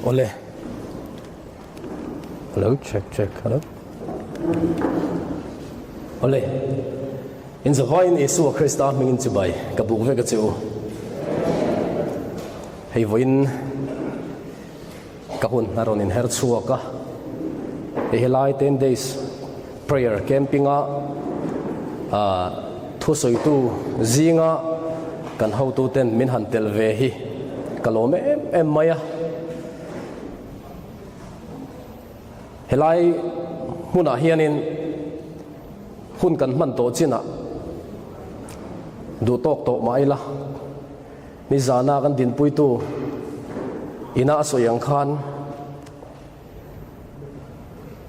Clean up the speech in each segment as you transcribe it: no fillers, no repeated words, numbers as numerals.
Awle. Hello, check, check, hello. Awle. In zavaiin Isua Krista hmingin chibai ka buk vek a che u. Hei vawiin ka hun a rawn inher chhuak a. Hei helai 10 days prayer camping a thusawitu zinga kan hotuten min han tel ve hi ka lawm em em mai a. Helai hmunah hianin hun kan hman tawh chinah duh tawk tawh mah ila nizana kan dinpuitu ina a sawi ang khan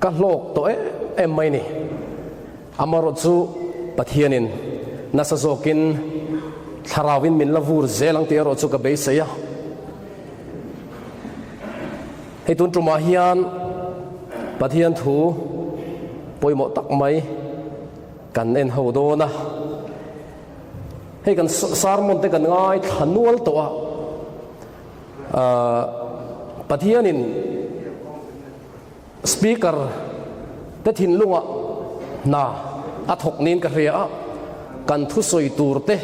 Ka hlawk tawh em em mai ni. Amarawh chu Pathianin nasa zawkin thlarauin min la vur zel ang tih erawh chu ka beisei a. Hei tun tumah hian Pathian thu pawimawh tak mai kan en ho dawn a. Hei kan sermon te kan ngaithla nual tawh a. Pathianin Speaker te thinlungah hna a thawk niin ka hria a, kan thusawi tur te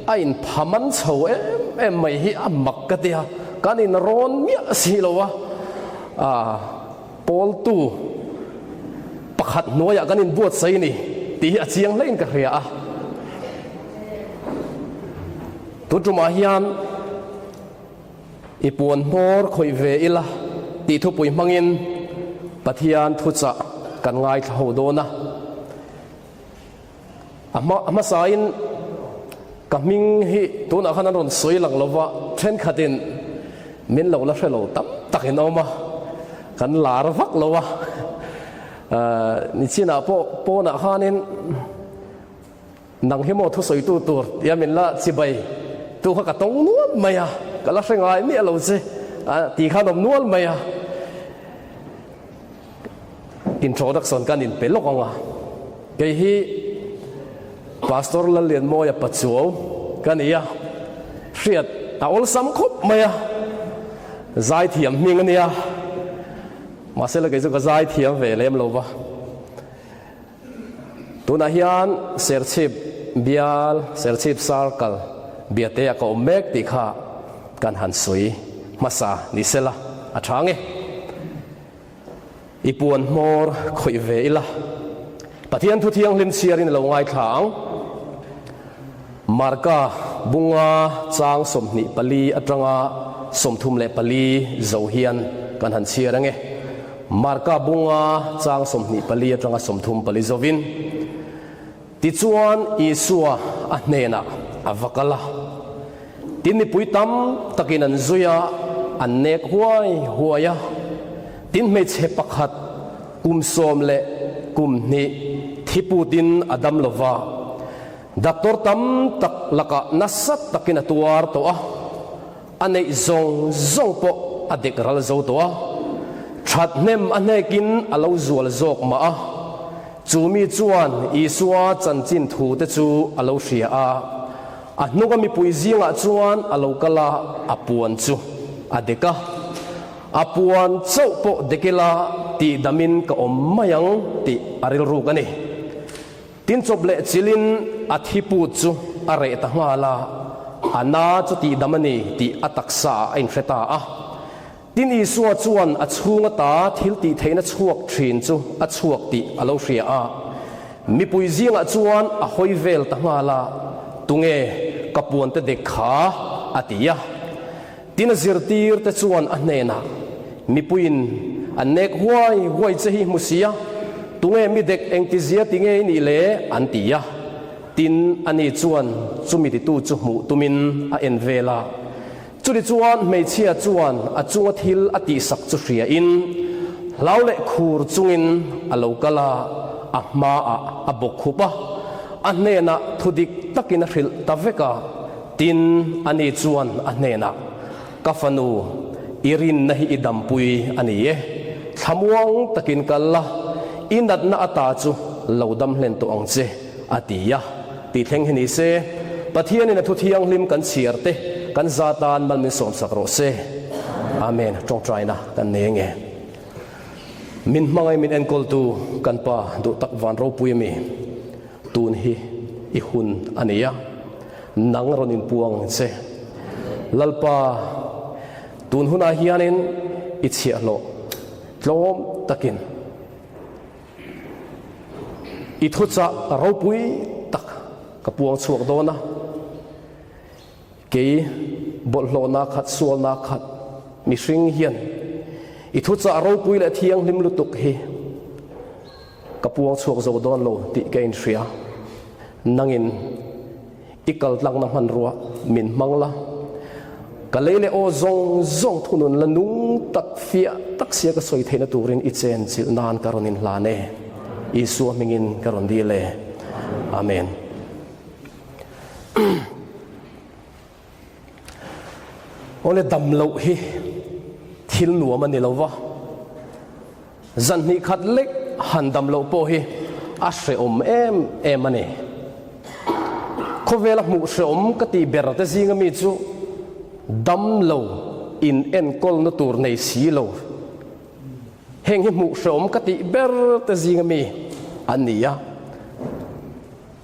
a inpha man chho em em mai hi a mak ka ti a, kan inrawn miah si lo a, pawltu pakhat hnuaiah kan inbuatsaih ni tih hi a chiang hlein ka hria a. Tun tumah hian i puan hmawr khawih ve ila tih thupui hmangin Pathian thuchah kan ngaithla ho dawn a. A hma hmasain ka hming hi tunah khan an rawn sawi lang lova, thenkhatin min lo la hre lo tam takin a awm a, kan lar vak lo a. Nichinah pawh pawnah khanin Nang hi maw thusawitu tur tia min la chibai tu kha ka tawng nual mai a, ka la hre ngai miah lo che a ti khan awm nual mai a. Introduction kan inpe lawk ang a, kei hi Pastor Lallianmawia Pachuau ka ni a, hriat a awlsam khawp mai a, zaithiam hming a nia, mahse la kei chu ka zaithiam ve lem lo va. Tunah hian Serchhip bial, Serchhip Circle biate a ka awm mek tih kha kan han sawi hmasa ni sela a tha nge. I puan hmawr khawih ve ila, Pathian thu thianghlim chhiarin lo ngaithla ang. Marka bunga chang 24 atanga 34 zo hian kan han chhiar ange. Marka bunga chang 24 atanga 34 zovin, Tichuan Isua a hnenah a va kal a, tin mipui tam takin an zui a, an nek huai huai a, tin hmeichhe pakhat kum sawm leh kum hnih thiputin a dam lo va, Doctor tam tak lakah nasa takin a tuar tawh a, a neih zawng zawng pawh a dek ral zo tawh a, thathnem a hnekin a lo zual zawk mah a. Chu mi chuan Isua chanchin thu te chu a lo hria a, a hnunga mipui zingah chuan a lo kal a, a puan chu a dek a. A puan chauh pawh dek ila tihdamin ka awm mai ang tih a rilruk a ni. Tin chawp leh chilin a thi put chu a reh ta nghal a, a na chu tihdam a ni tih a taksa ah a inhre ta a. Tin Isua chuan a chhung ata thil tih theihna chhuak thin chu a chhuak tih a lo hria a. Mipui zingah chuan a hawi vel ta nghal a, Tunge ka puante dek kha? a ti a. Tin a zirtir te chuan a hnenah, Mipuiin an nek huai huai che hi hmu sia, tunge mi dek engtizia ti nge i nih le? an ti a. Tin, ani chuan chumi titu chu hmuh tumin a en vel a. Chutichuan hmeichhia chuan a chunga thil a tihsak chu hriain, hlau leh khur chungin a lo kal a, a hmaah a bawk khup a, a hnenah thudik takin a hrilh ta vek a. Tin, ani chuan a hnenah, Ka fanu, i rinna hi i dampui a ni e. Thlamuang takin kal la, i natna ata chu lo dam hlen tawh ang che, a ti a. Tih thleng hi ni se, Pathianin a thu thianghlim kan chhiar te kan za tan mal min sawmsak rawh se. Amen. Tawngtaina kan nei ange. Min hmangaih min enkawltu kan Pa duhtak van ropui ami tun hi i hun a ni a, nang rawn inpuang ang che. Lalpa, tun hunah hianin i chhiahhlawh tlawm takin i thuchah ropui tak ka puang chhuak dawn a. Kei bawlhhlawhna khat sualna khat mihring hian i thuchah ropui leh thianghlim lutuk hi ka puang chhuak zo dawn lo tih ka inhria. Nangin i kaltlakna hmanrua min hmang la, ka lei leh aw zawng zawng thunun la nung tak fiah tak sia ka sawi theihna turin i chenchilh nan ka rawn inhlan e. Isua hmingin ka rawn dil e. Amen. Awle dam loh hi thil nuam a ni lo va, zan hnih khat lek han dam loh pawh hi a hrehawm em em a ni. Khawvela hmuh hrehawm ka tih ber te zinga mi chu dam lo in enkawlna tur nei si lo. Heng hi hmuh hrehawm ka tih ber te zinga mi an ni a.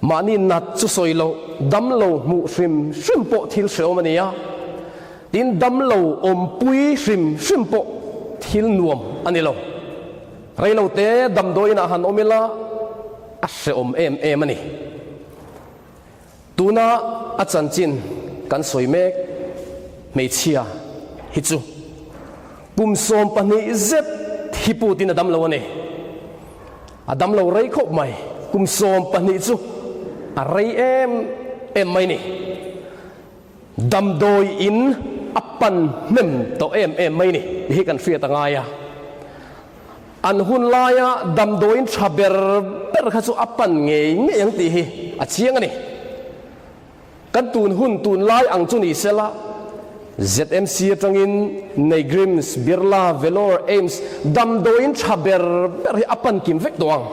Mahni nat chu sawi loh, damlo hmuh hrim hrim pawh thil hrehawm a ni a, tin damlo awmpui hrim hrim pawh thil nuam a ni lo. Reilote damdawiinah han awm ila a hrehawm em em a ni. Tuna a chanchin kan sawi mek hmeichhia hi chu kum 12 zet hi putin a damlo a ni. A damlo rei khawp mai, kum 12 chu a rei em em mai ni. Damdawi in a pan hnem tawh em em mai ni tih hi kan hriat a ngai a. An hun laia damdawiin tha ber ber kha chu a pan ngei ngei ang tih hi a chiang a ni. Kan tun hun tun lai ang chu ni sela, ZMC atangin Neigrims, Birla, Vellore, AIIMS damdawiin tha ber ber hi a pan kim vek tawh ang.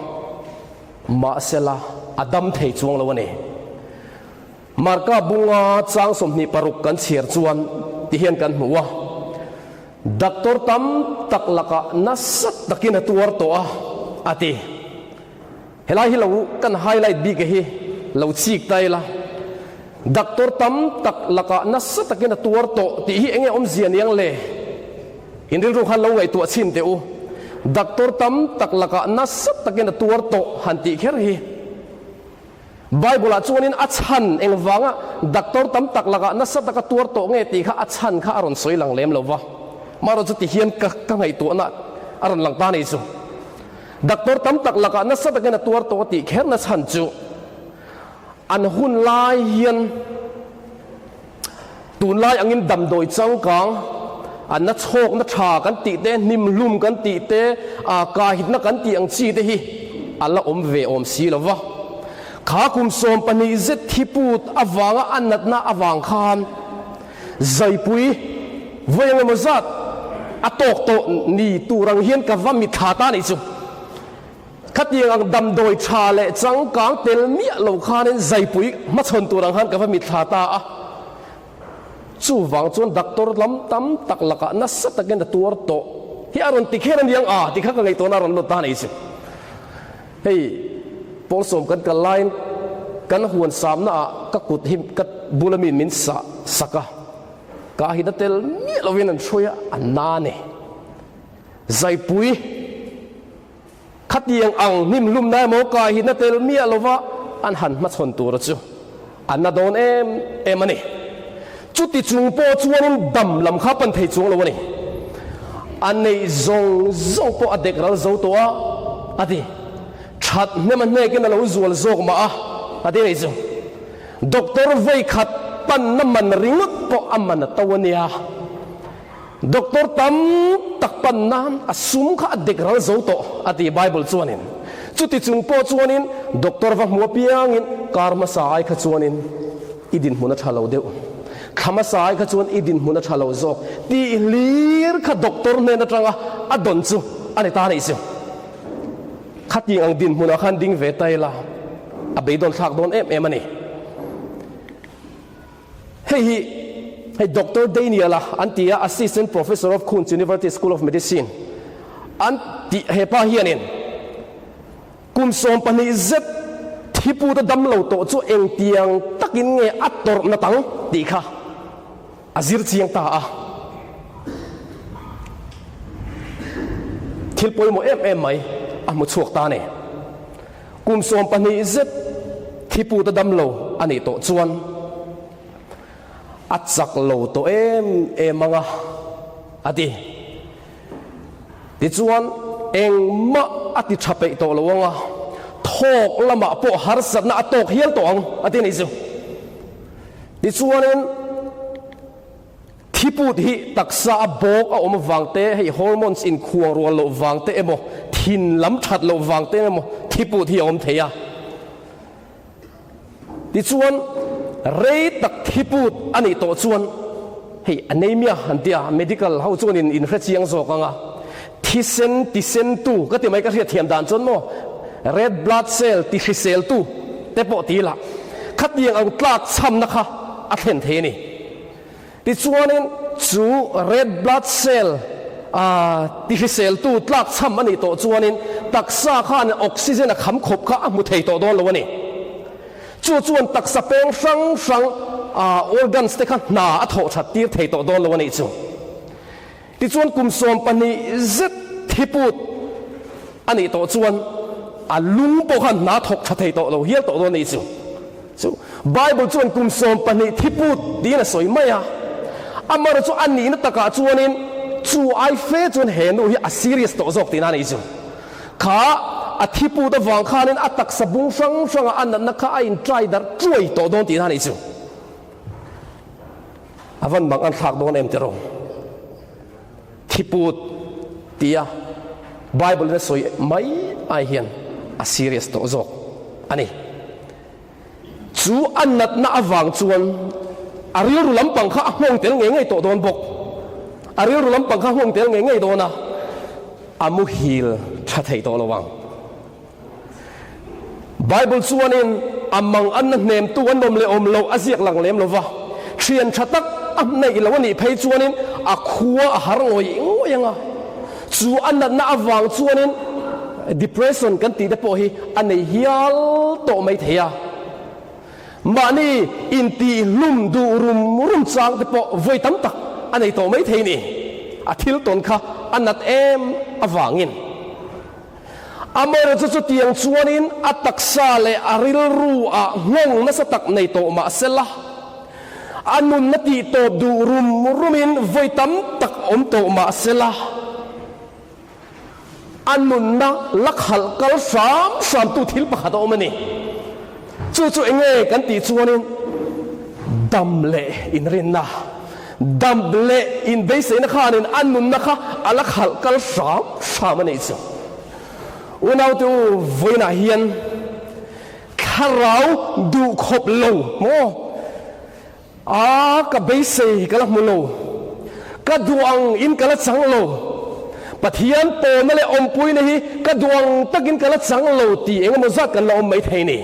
Mahsela a dam thei chuang lo a ni. Marka bunga chang 26 kan chhiar chuan ti hian kan hmu a, Doctor tam tak lakah nasa takin a tuar tawh a, a ti. Helai hi lo kan highlight bik hi lo chik ta ila, Doctor tam tak lakah nasa takin a tuar tawh tih hi enge awmzia niang le? In rilru khan lo ngaihtuah chhin teh u. Doctor tam tak lakah nasa takin a tuar tawh han tih kher hi. Bible-ah chuanin a chhan engvanga doctor tam tak lakah nasa taka tuar tawh nge tih kha a chhan kha a rawn sawi lang lem lo va. Marawh chu tihian ka ka ngaihtuahna a rawn lang ta a ni chu. Doctor tam tak lakah nasa takin a tuar tawh a tih kherna chhan chu an hun lai hian Tunlai angin damdawi changkang, a na chhawkna tha kan tih te, hnimhlum kan tih te, a kahitna kan tih ang chi te hi a la awm ve awm si lo va. Kha kum 12 zet thi put avanga a natna avang khan zaipui vawi engemaw zat a tawk tawh ni tur ang hian ka va mitthla ta nih chu. Khatiang ang damdawi tha leh changkang tel miah lo khanin zaipui hmachhawn tur ang khan ka va mitthla ta a. Chuvang chuan doctor lam tam tak lakah nasa takin a tuar tawh hi a rawn ti kher a niang a ti kha ka ngaihtuahna a rawn lut ta a ni chu. Hei pawl sawm kan kal laiin kan huan samna ah ka kut hi ka bula miin min sah sak a, ka hina tel miah lovin an hruai a, a na a ni. Zaipui. Khatiang ang hnimhlumna emaw kai hi na tel miah lova an han hmachhawn tura chu a na dawn em em a ni. Chuti chung pawh chuanin dam lam kha pan thei chuang lo a ni. A neih zawng zawng pawh a dek ral zo tawh a, a ti. That hnem a hnekin a lo zual zawk mah a, a ti nei chu. Doctor vawikhat panna man ringawt pawh a man a to a nia. Doctor tam tak pan nan a sum kha a dek ral zo tawh a ti Bible chuanin. Chuti chung pawh chuanin doctor va hmu apiangin kar hmasa ai kha chuanin i dinhmun a tha lo deuh, thla hmasa ai kha chuan i dinhmun a tha lo zawk tih hlir kha doctor hnen atanga a dawn chu a ni ta anih chu. Khatiang ang dinhmunah khan ding ve ta ila a beidawn thlak dawn em em a ni. Hei hi. Hei Doctor Daniel-a an ti a, Assistant Professor of Queen's University School of Medicine an tih he pa hianin kum 12 zet thiputa damlo tawh chu engtiang takin nge a tawrh nat ang tih kha a zir chiang ta a. Thil pawimawh em em mai a hmu chhuak ta a ni. Kum 12 zet thiputa damlo a nih tawh chuan a chak lo tawh em em ang a, a ti. Tichuan, engmah a ti tha peih tawh lo ang a, thawk lamah pawh harsatna a tawk hial tawh ang, a ti a nih chu. Tichuanin, thiput hi taksa a bawk a awm avang te, hei hormones inkhuang rual loh vang te emaw, thin lam that loh vang te emaw thiput hi a awm thei a. Tichuan, rei tak thiput a nih tawh chuan, hei anaemia an tia, medical ho chuan in inhre chiang zawk ang a, thisen tisentu ka ti mai ka hriat thiam dan chuan maw, red blood cell ti hriseltu te pawh ti ila, khatiang ang tlak chhamna kha a thlen thei a ni. Tichuanin chu red blood cell tihriseltu tlakchham a nih tawh chuanin taksa khan oxygen a kham khawp kha a hmu thei tawh dawn lo a ni. Chu chuan taksa peng hrang hrang organs te kha hna a thawh that tir thei tawh dawn lo a nih chu. Tichuan kum 12 zet thiput a nih tawh chuan a lung pawh khan hna thawk tha thei tawh lo hial tawh dawn a nih chu. Chu Bible chuan kum 12 thiput tiin a sawi mai a. Amaherawhchu chu a nihna takah chuanin chu ai fe chuan he nu hi a serious tawh zawk tihna a nih chu. Kha a thiput avang khanin a taksa bung hrang hrangah a natna kha a intrai darh tuai tawh dawn tihna a nih chu. A van bang an thlak dawn em tiraw? Thiput tia Bible in a sawi mai ai hian a serious tawh zawk a ni. Chu a natna avang chuan a rilru lampang kha a nghawng tel ngei ngei tawh dawn bawk. A rilru lampang kha a nghawng tel ngei ngei dawn a, a muhil tha thei tawh lo ang. Bible chuanin a mang anna hnemtu an awm leh awm loh a ziak lang lem lo va, thian tha tak a hnaih lo a nih phei chuanin a khua a har ngawih ngawih ang a, chu a natna avang chuanin depression kan tih te pawh hi a nei hial tawh mai thei a. Mahni intihhlum duh rum rum chang te pawh vawi tam tak a nei tawh mai thei ni. A thil tawn kha a nat em avangin. Amaherawhchu chutiang chuanin a taksa leh a rilru ah nghawng nasa tak nei tawh mah sela, a nunna tih tawp duh rum rumin vawi tam tak awm tawh mah sela, a nunna la khalh kal hram hramtu thil pakhat a awm a ni. Chu chu enge kan tih chuanin dam leh inrinna, dam leh inbeiseina khanin a nunna kha a la khalh kal hram hram a nih chu. Unaute u, vawiinah hian thlarau duh khawp lo maw? A, ka beisei ka la hmu lo. Ka duh ang in ka la chang lo. Pathian pawhna leh awmpuina hi ka duh ang takin ka la chang lo tih eng emaw zat kan la awm mai thei ni.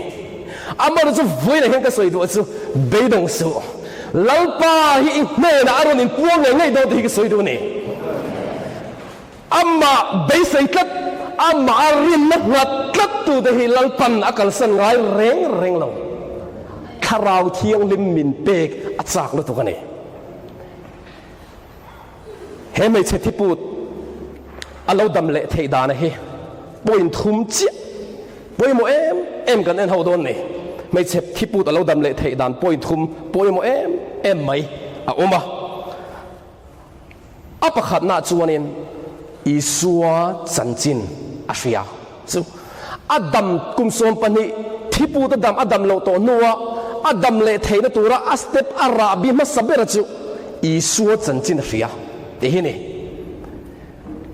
Amaherawhchu chu vawiinah hian ka sawi duh chu beidawng suh. Lalpa hi i hnenah a rawn inpuang ngei ngei dawn tih hi ka sawi duh a ni. Amah beisei tlat, amah a rinna nghat tlat tute hi Lalpan a kalsan ngai reng reng lo. Thlarau Thianghlim min pek a chak lutuk a ni. He hmeichhe thiput a lo dam leh theih dana hi point thum chiah pawimawh em em kan en ho dawn ni. Hmeichhe thiput a lo dam leh theih dan point thum pawimawh em em mai a awm a. A pakhatnaah chuanin Isua chanchin a hria chu a dam kum 12 thiput a dam a dam loh tawh hnua a dam leh theihna tura a step a rahbi hmasa bera chu Isua chanchin a hria tih hi ni.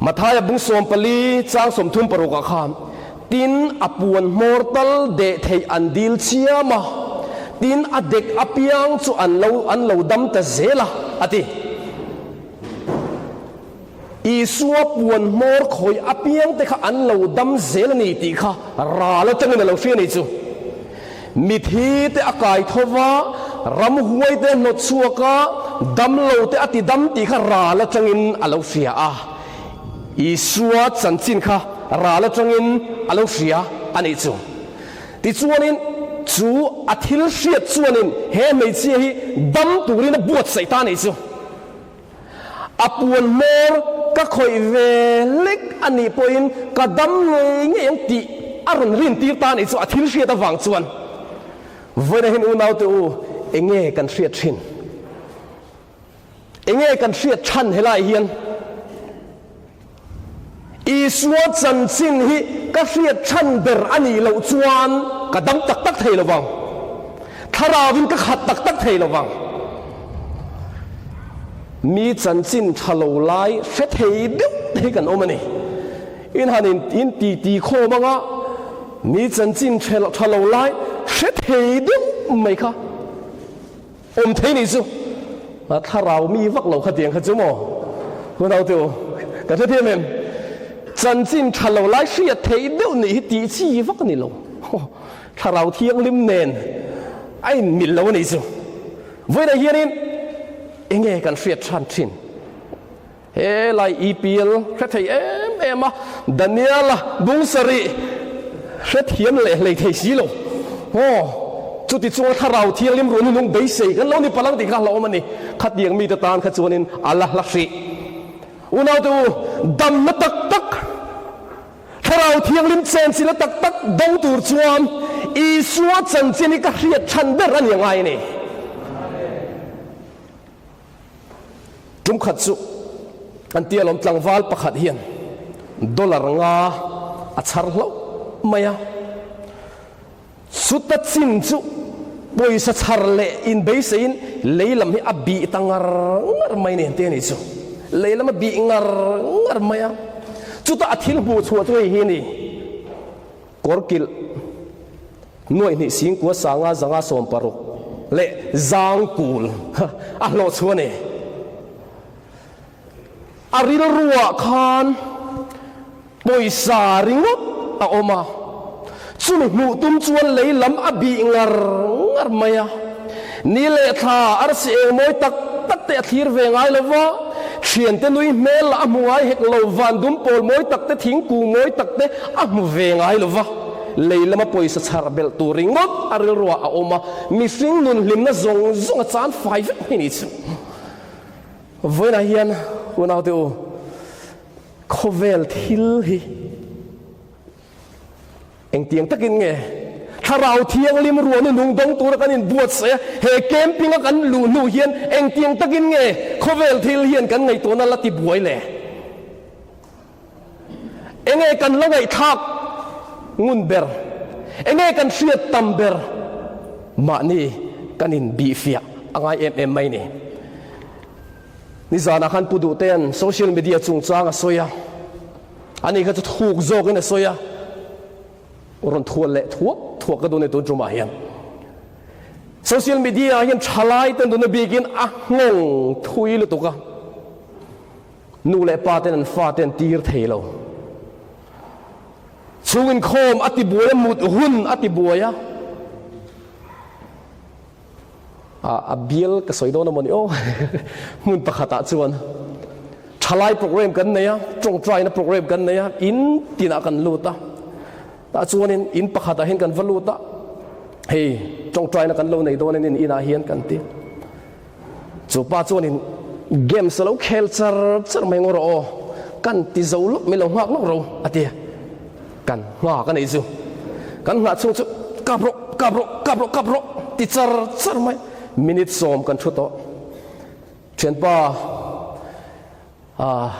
Mathaia bung 14 chang 36 ah khan tin a puan hmawr tal deh theih an dil chiam a, tin a dek apiang chu an lo an lo dam ta zel a, a ti. Isua puan hmawr khawih apiang te kha an lo dam zel a ni tih kha ral atangin a lo hria a ni chu. Mithi te a kai tho va, ramhuai te a hnawt chhuak a. Damlo te a ti dam tih kha ral atangin a lo hria a. Isua chanchin kha ral atangin a lo hria a nih chu. Tichuanin chu a thil hriat chuanin he hmeichhia hi dam turin a buatsaih ta a nih chu. A puan hmawr ka khawih ve lek a nih pawhin ka dam ngei ngei ang tih a rawn rintir ta a nih chu a thil hriat avang chuan. Vawiin hian unaute u, enge kan hriat thin? Enge kan hriat chhan helai hian? Isua chanchin hi ka hriat chhan ber a nih loh chuan ka dam tak tak thei lo vang. Thlarauin ka khat tak tak thei lo vang. Mi chanchin tha lo lai hre thei deuh te hi kan awm a ni. In han in ti ti khawm anga mi chanchin tha lo lai hre thei deuh mai kha. Awm thei nih chu a thlarau mi vak lo khatiang kha chu maw? Hun ho te u, ka hre thiam em? Chanchin tha lo lai hriat theih deuh nih hi tih chi vak a ni lo. Thlarau thianghlim nen a inmil lo a nih chu. Vawiinah hianin enge kan hriat than thin? He lai EPL hre thei em em a, Daniel-a bung sarih hre thiam leh hlei thei si lo. Aw, chuti chunga thlarau thianghlim run hi nung beisei kan lo ni palang tih kha hlauhawm a ni. Khatiang mite tan kha chuanin a la hla hrih. Unaute u, damna tak tak, thlarau thianghlim chenchilhna tak tak do tur chuan Isua chanchin hi ka hriat chhan ber a ni angai a ni. Tum khat chu an tia lawm tlangval pakhat hian dollar nga a chhar hlauh mai a, chuta chin chu pawisa chhar leh inbeiseiin lei lam hi a bih ta ngar ngar mai nen te a nih chu, lei lam a bih ngar ngar mai a, chuta a thil hmuh chhuah chu hei hi a ni. Kawrkilh nuaihnih singkua sanga zanga 60 leh zangkul a hlawh chhuah a ni. A rilruah khan pawisa ringawt a awm a, chumi hmuh tum chuan lei lam a bih ngar ngar mai a. Ni leh thla arsi eng mawi tak tak te a thlir ve ngai lo va, thiante nui hmel lah a hmu ngai hek lo, van dum pawl mawi tak te, thingkung mawi tak te a hmu ve ngai lo va, lei lama pawisa chhar belh tur ringawt a rilruah a awm a, mihring nun hlimna zawng zawng a chan fai vek mai ni chu. Vawiinah hian unaute u, khawvel thil hi. Engtiang takin nge Thlarau Thianghlim ruahnu nung dawng tura kan inbuatsaih a, he camping-a kan luh hnu hian engtiang takin nge khawvel thil hian kan ngaihtuahna la tibuai le? Enge kan la ngaihthlak ngun ber? Enge kan hriat tam ber? Mahni kan inbihfiah a ngai em em mai ni. Nizanah khan Pu Duhtea'n social media chungchang a sawi a. Ani kha chu thuk zawkin a sawi a, rawn thual leh thuak thuak ka duh ni tun tumah hian. Social media ah hian thalai ten tuna bikin a nghawng thui lutuk a, nu leh pa ten an fa te an tir thei lo. Chhung inkhawm a tibuai a, mut hun a tibuai a. A bial ka sawi dawn a maw ni aw hmun pakhatah chuan thalai program kan nei a, tawngtaina program kan nei a, in tinah kan lut a, tah chuanin in pakhatah hian kan va lut a, hei tawngtaina kan lo nei dawn a ni inah hian kan ti. Chu pa chuanin games a lo khel char char mai ngaw rawh aw, kan ti zo lawk mai lo nghak lawk ro a ti a. Kan nghak a nih chu. Kan nghah chhung chu kap rawh, kap rawh, kap rawh, kap rawh ti char char mai. Minute sawm kan thu tawh. Thianpa ah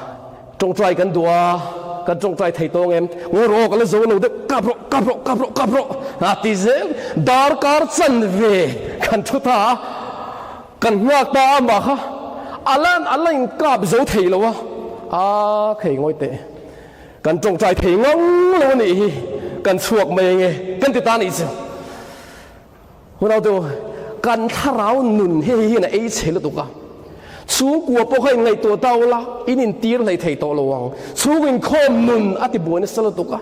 tawngtai kan duh a, kan tawngtai thei tawng em? Ngaw rawh aw ka la zo lo deuh, kap rawh, kap rawh, kap rawh, kap rawh a ti zel. Darkar chanve kan thu ta a, kan nghak ta a mah kha a la a la inkap zo thei lo a, a khei ngawi teh. Kan tawngtai thei ngang lo a nih hi, kan chhuak mai ange kan ti ta a nih chu. Hunaute u, kan thlarau nun hi hei hian a ei chhe lutuk a. Chhungkua pawh kha inngaihtuah ta ula, in intir hlei thei tawh lo ang. Chhung inkhawm nun a ti buai nasa lutuk a.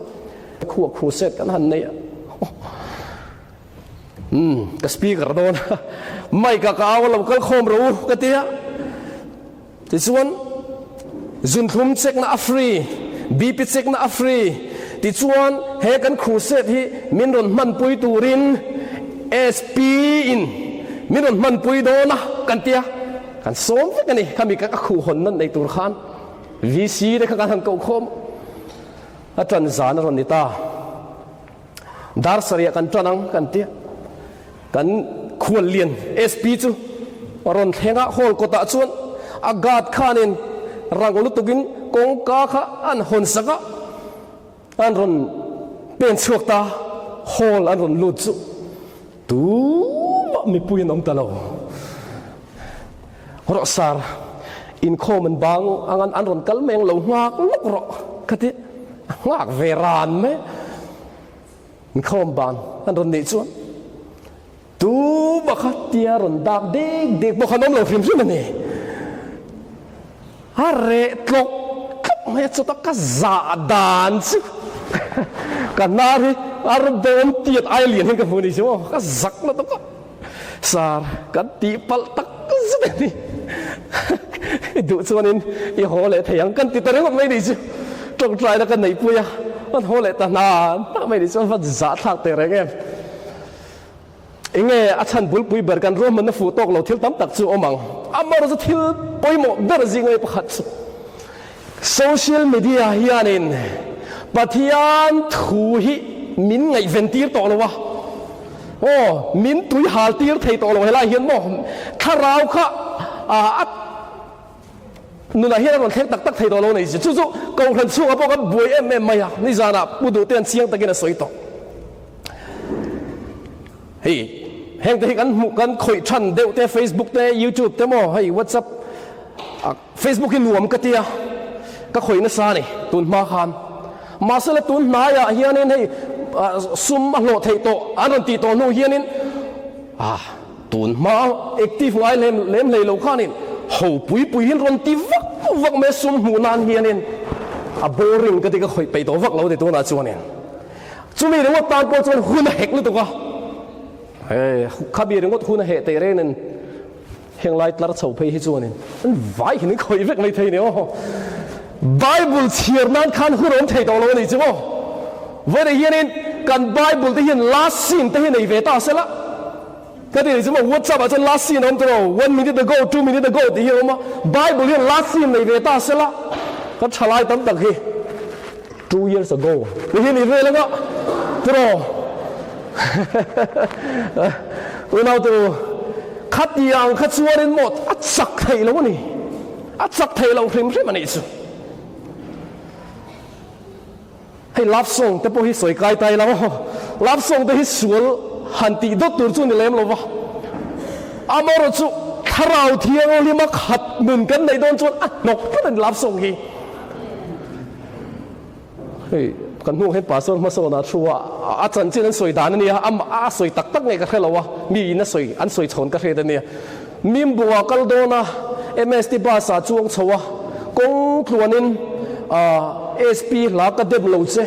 Khuah crusade kan han nei a. Umm, ka speaker dawn a, mic ah ka au a, lo kal khawm rawh u ka ti a. Tichuan, zunthlum check na a free, BP check na a free. Tichuan, he kan crusade hi min rawn hmanpui turin SP in min rawn hmanpui dawn a kan tia, kan sawm vek a ni. Khami ka khuh hawn nan nei tur khan VC te kha kan han koh khawm a, ṭan zan a rawn ni ta. Dar sarih ah kan ṭan ang kan tia. Kan khuallian SP chu a rawn thleng a, hall kawtah chuan a guard khanin rang lutukin kawngka kha an hawn sak a, an rawn pen chhuak ta, hall an rawn lut chu tumah mipui an awm ta lo. Rawh sar, inkhawm an bang ang an rawn kal mai ang lo nghak lawk rawh ka ti, a nghak ve ran mai. Inkhawm ban an rawn neih chuan tu pakhat tia rawn dak dek dek pawh khan awm lo hrim hrim a ni. A reh tlawk tlawk mai a, chutah ka zah dan chu ka hnar hi a bawm tiat aia lian hian ka hmu a ni chu maw, ka zak lutuk a. Sir, kan tihpalh tak zet a ni. I duh chuanin i haw leh thei ang kan ti ta ringawt mai ni chu. Tawngtaina ka neihpui a, an haw leh ta hna hna mai ni chu an va zahthlak teh reng em. Enge a chhan bulpui ber kan ruahmanna fuh tawk lo thil tam tak chu awm ang. Amaherawhchu chu thil pawimawh ber zing mai pakhat chu Social media hianin Pathian thu hi min ngaihven tir tawh lo a, aw min tui hal tir thei tawh lo helai hian maw thlarau kha a nunah hian a rawn thleng tak tak thei tawh lo a ni. Chu chu Kohhran chhungah pawh kan buai em em mai a, nizanah Pu Duhte-a'n chiang takin a sawi tawh. Hei heng te hi kan hmuh kan khawih than deuh te Facebook te YouTube te maw hei WhatsApp Facebook hi nuam ka tia ka khawih nasa a ni tun hma khan mahse la tun hnaiah hianin hei sum a hlawh theih tawh an rawn tih tawh hnu hianin ah tun hma active ngai lem lem hlei lo khanin ho pui pui hian rawn ti vak vak mai sum hmuh nan hianin a boring ka ti ka khawih peih tawh vak lo ti tunah chuanin. Chumi ringawt tan pawh chuan hun a hek lutuk a, hei khami ringawt hun a heh teh reng nen heng lai tlar chho phei hi chuanin an vai hian an khawih vek mai thei ni aw. Bible chhiar nan khan hun a awm thei tawh lo a nih chu maw. Vawiin hianin kan Bible te hian last scene te hi nei ve ta sela. Ka ti chu maw WhatsApp ah chuan last scene a awm tawh lo, one minute ago, two minute ago tih hi a awm a, Bible hian last scene nei ve ta sela ka thalai tam tak hi two years ago tih hi ni vel anga tiraw unau tu khatiang kha chuanin maw a chak theih lo a ni, a chak theih lo hrim hrim a nih chu. Hei love song te pawh hi sawi kai ta ila aw. Love song te hi sual han tih dawt tur chu ni lem lo va. Amaherawh chu thlarau thianghlima khat nun kan neih dawn chuan a hnawk tlat a ni love song hi. Hei kan hnung hian pastor hmasawn ah thu a, a chanchin an sawi dan a nia, a sawi tak tak nge ka hre lo a, mi in a sawi an sawi chhawn ka hriat a nia. Mimbung ah kal dawn a, MST bus ah chuang chho a, kawng tluanin SP hla ka dem lo che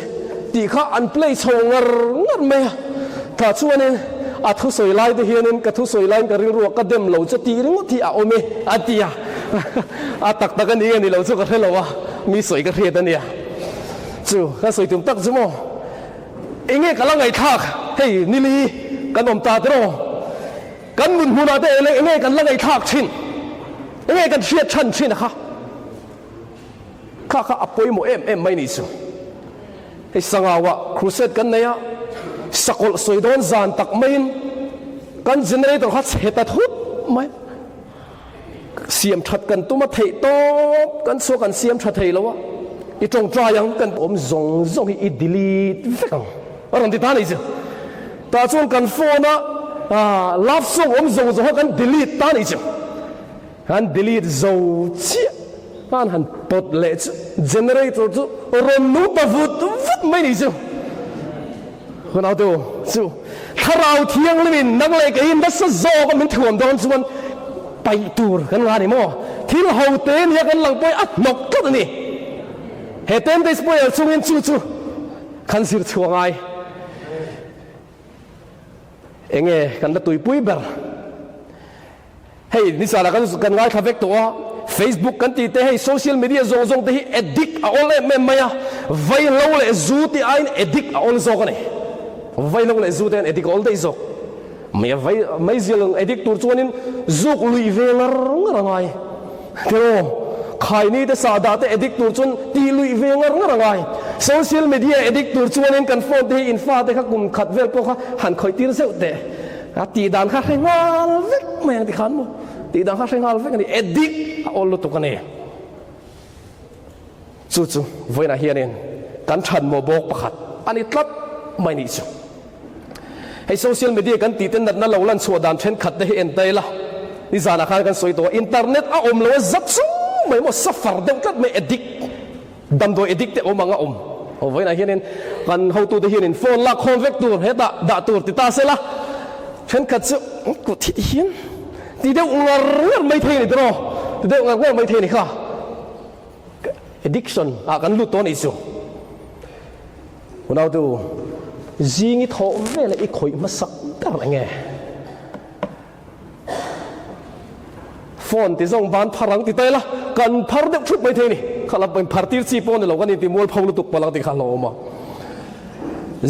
tih kha an play chho ngar ngar mai a. Tah chuanin a thusawi lai te hianin ka thusawi laiin ka rilru ah ka dem lo che tih ringawt hi a awm e a ti a. A tak tak a ni nge ni lo chu ka hre lo a, mi sawi ka hriat a nia. Chu ka sawi tum tak chu maw? Enge ka la ngaihthlak hei nili kan awm ta tiraw? Kan nun hmunah te eng enge kan la ngaihthlak thin, enge kan hriat chhan thin a kha, kha kha a pawimawh em em mai ni chu. Hei Sangauah crusade kan nei a, sakawlh sawi dawn zan tak maiin kan generator kha chhe ta thut mai. Siam that kan tum a theih tawp kan chhuak kan siam tha thei lo a, i tawngtai ang kan awm zawng zawng hi i delete vek ang a rawn ti ta a ni chu. Tah chuan kan phone a love song awm zawng zawng kha kan delete ta a ni chu. Kan delete zo chiah khan han pawt leh chu generator chu rawn nung ta vut vut mai a ni chu. Hun autu chu Thlarau Thianghlimin nang leh keiin nasa zawk a min thuam dawn chuan paih tur kan nga ni maw? Thil ho te nia kan lang pawhin a hnawk tlat a ni. He ten days prayer chungin chu chu kan zir chhuah ngai. Enge kan la tuipui ber? Hei nizanah kan kan ngaithla vek tawh a. Facebook kan tih te hei social media zawng zawng te hi addict a awl em em mai a, vaihlo leh zu tih aiin addict a awl zawk a ni. Vaihlo leh zu te hian addict a awl daih zawk. Mai a vai meizial ang addict tur chuanin zuk luih ve ngar ngar a ngai. Tiraw? Khaini te sahdah te addict tur chuan tih luih ve ngar ngar a ngai. Social media addict tur chuanin kan phone te hi in fate kha kum khat vel pawh kha han khawih tir zeuh teh. A tih dan kha hre nghal vek mai ang tikhan maw? Tih dan kha hre nghal vek a ni. Addict a awl lutuk a ni. Chu chu vawiinah hianin kan thanmawh bawk pakhat a ni tlat mai nih chu. Hei social media kan tih te natna lo lan chhuah dan thenkhat te hi en ta ila, nizanah khan kan sawi tawh a, internet a awm lo a zat chung mai maw suffer deuh tlat mai addict, damdawi addict te awm ang a awm. Aw vawiinah hianin kan hotute hianin phone lak khawm vek tur hetah dah tur ti ta sela, thenkhat chu kut hi ti hian ti deuh ngar ngar mai thei a ni tiraw, ti deuh ngar ngar mai thei a ni kha. Addiction ah kan lut tawh a nih chu. Unautu, zing i thawh veleh i khawih hmasak ber eng nge? Phone ti zawng ban phar ang ti ta ila, kan phar deuh thut mai thei a ni. Kha lam pawhin phar tir chi pawh a ni lo, kan inti mualpho lutuk palh ang tih kha a hlauhawm a.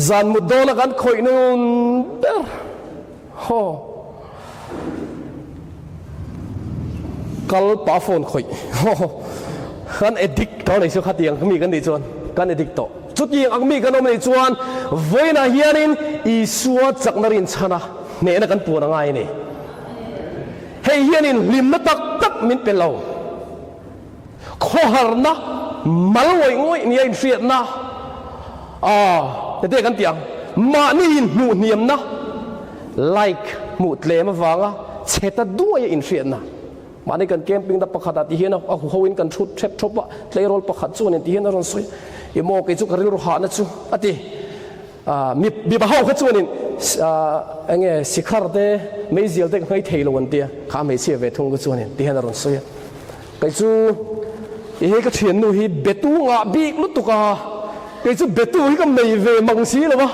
Zan mut dawna kan khawih nun ber. Haw. Kal pah phone khawih. Haw. Kan addict tawh nei chu khatiang mi kan nih chuan kan addict tawh. Chutiang ang mi kan awm nei chuan vawiinah hianin Isua chakna rinchhana hnehna kan puan a ngai a ni. Hei hianin hlimna tak tak min pe lo. Khawharna mal ngawih ngawih nia inhriatna ah hete kan tih ang, mahni inhmuh hniamna, like hmuh tlem avanga chhe ta duaia inhriatna. Mahni kan camping na pakhatah ti hian a huhoin kan thut hrep thawp a, tleirawl pakhat chuan in ti hian a rawn sawi, I maw kei chu ka rilru hahna chu a ti. Mipa ho kha chuanin eng nge sikhar te meizial te ka nghei thei lo an tia, kha hmeichhia ve thung kha chuanin ti hian a rawn sawi a. Kei chu i hei ka thiannu hi betu ngah bik lutuk a, kei chu betu hi ka mei ve mang si lo a,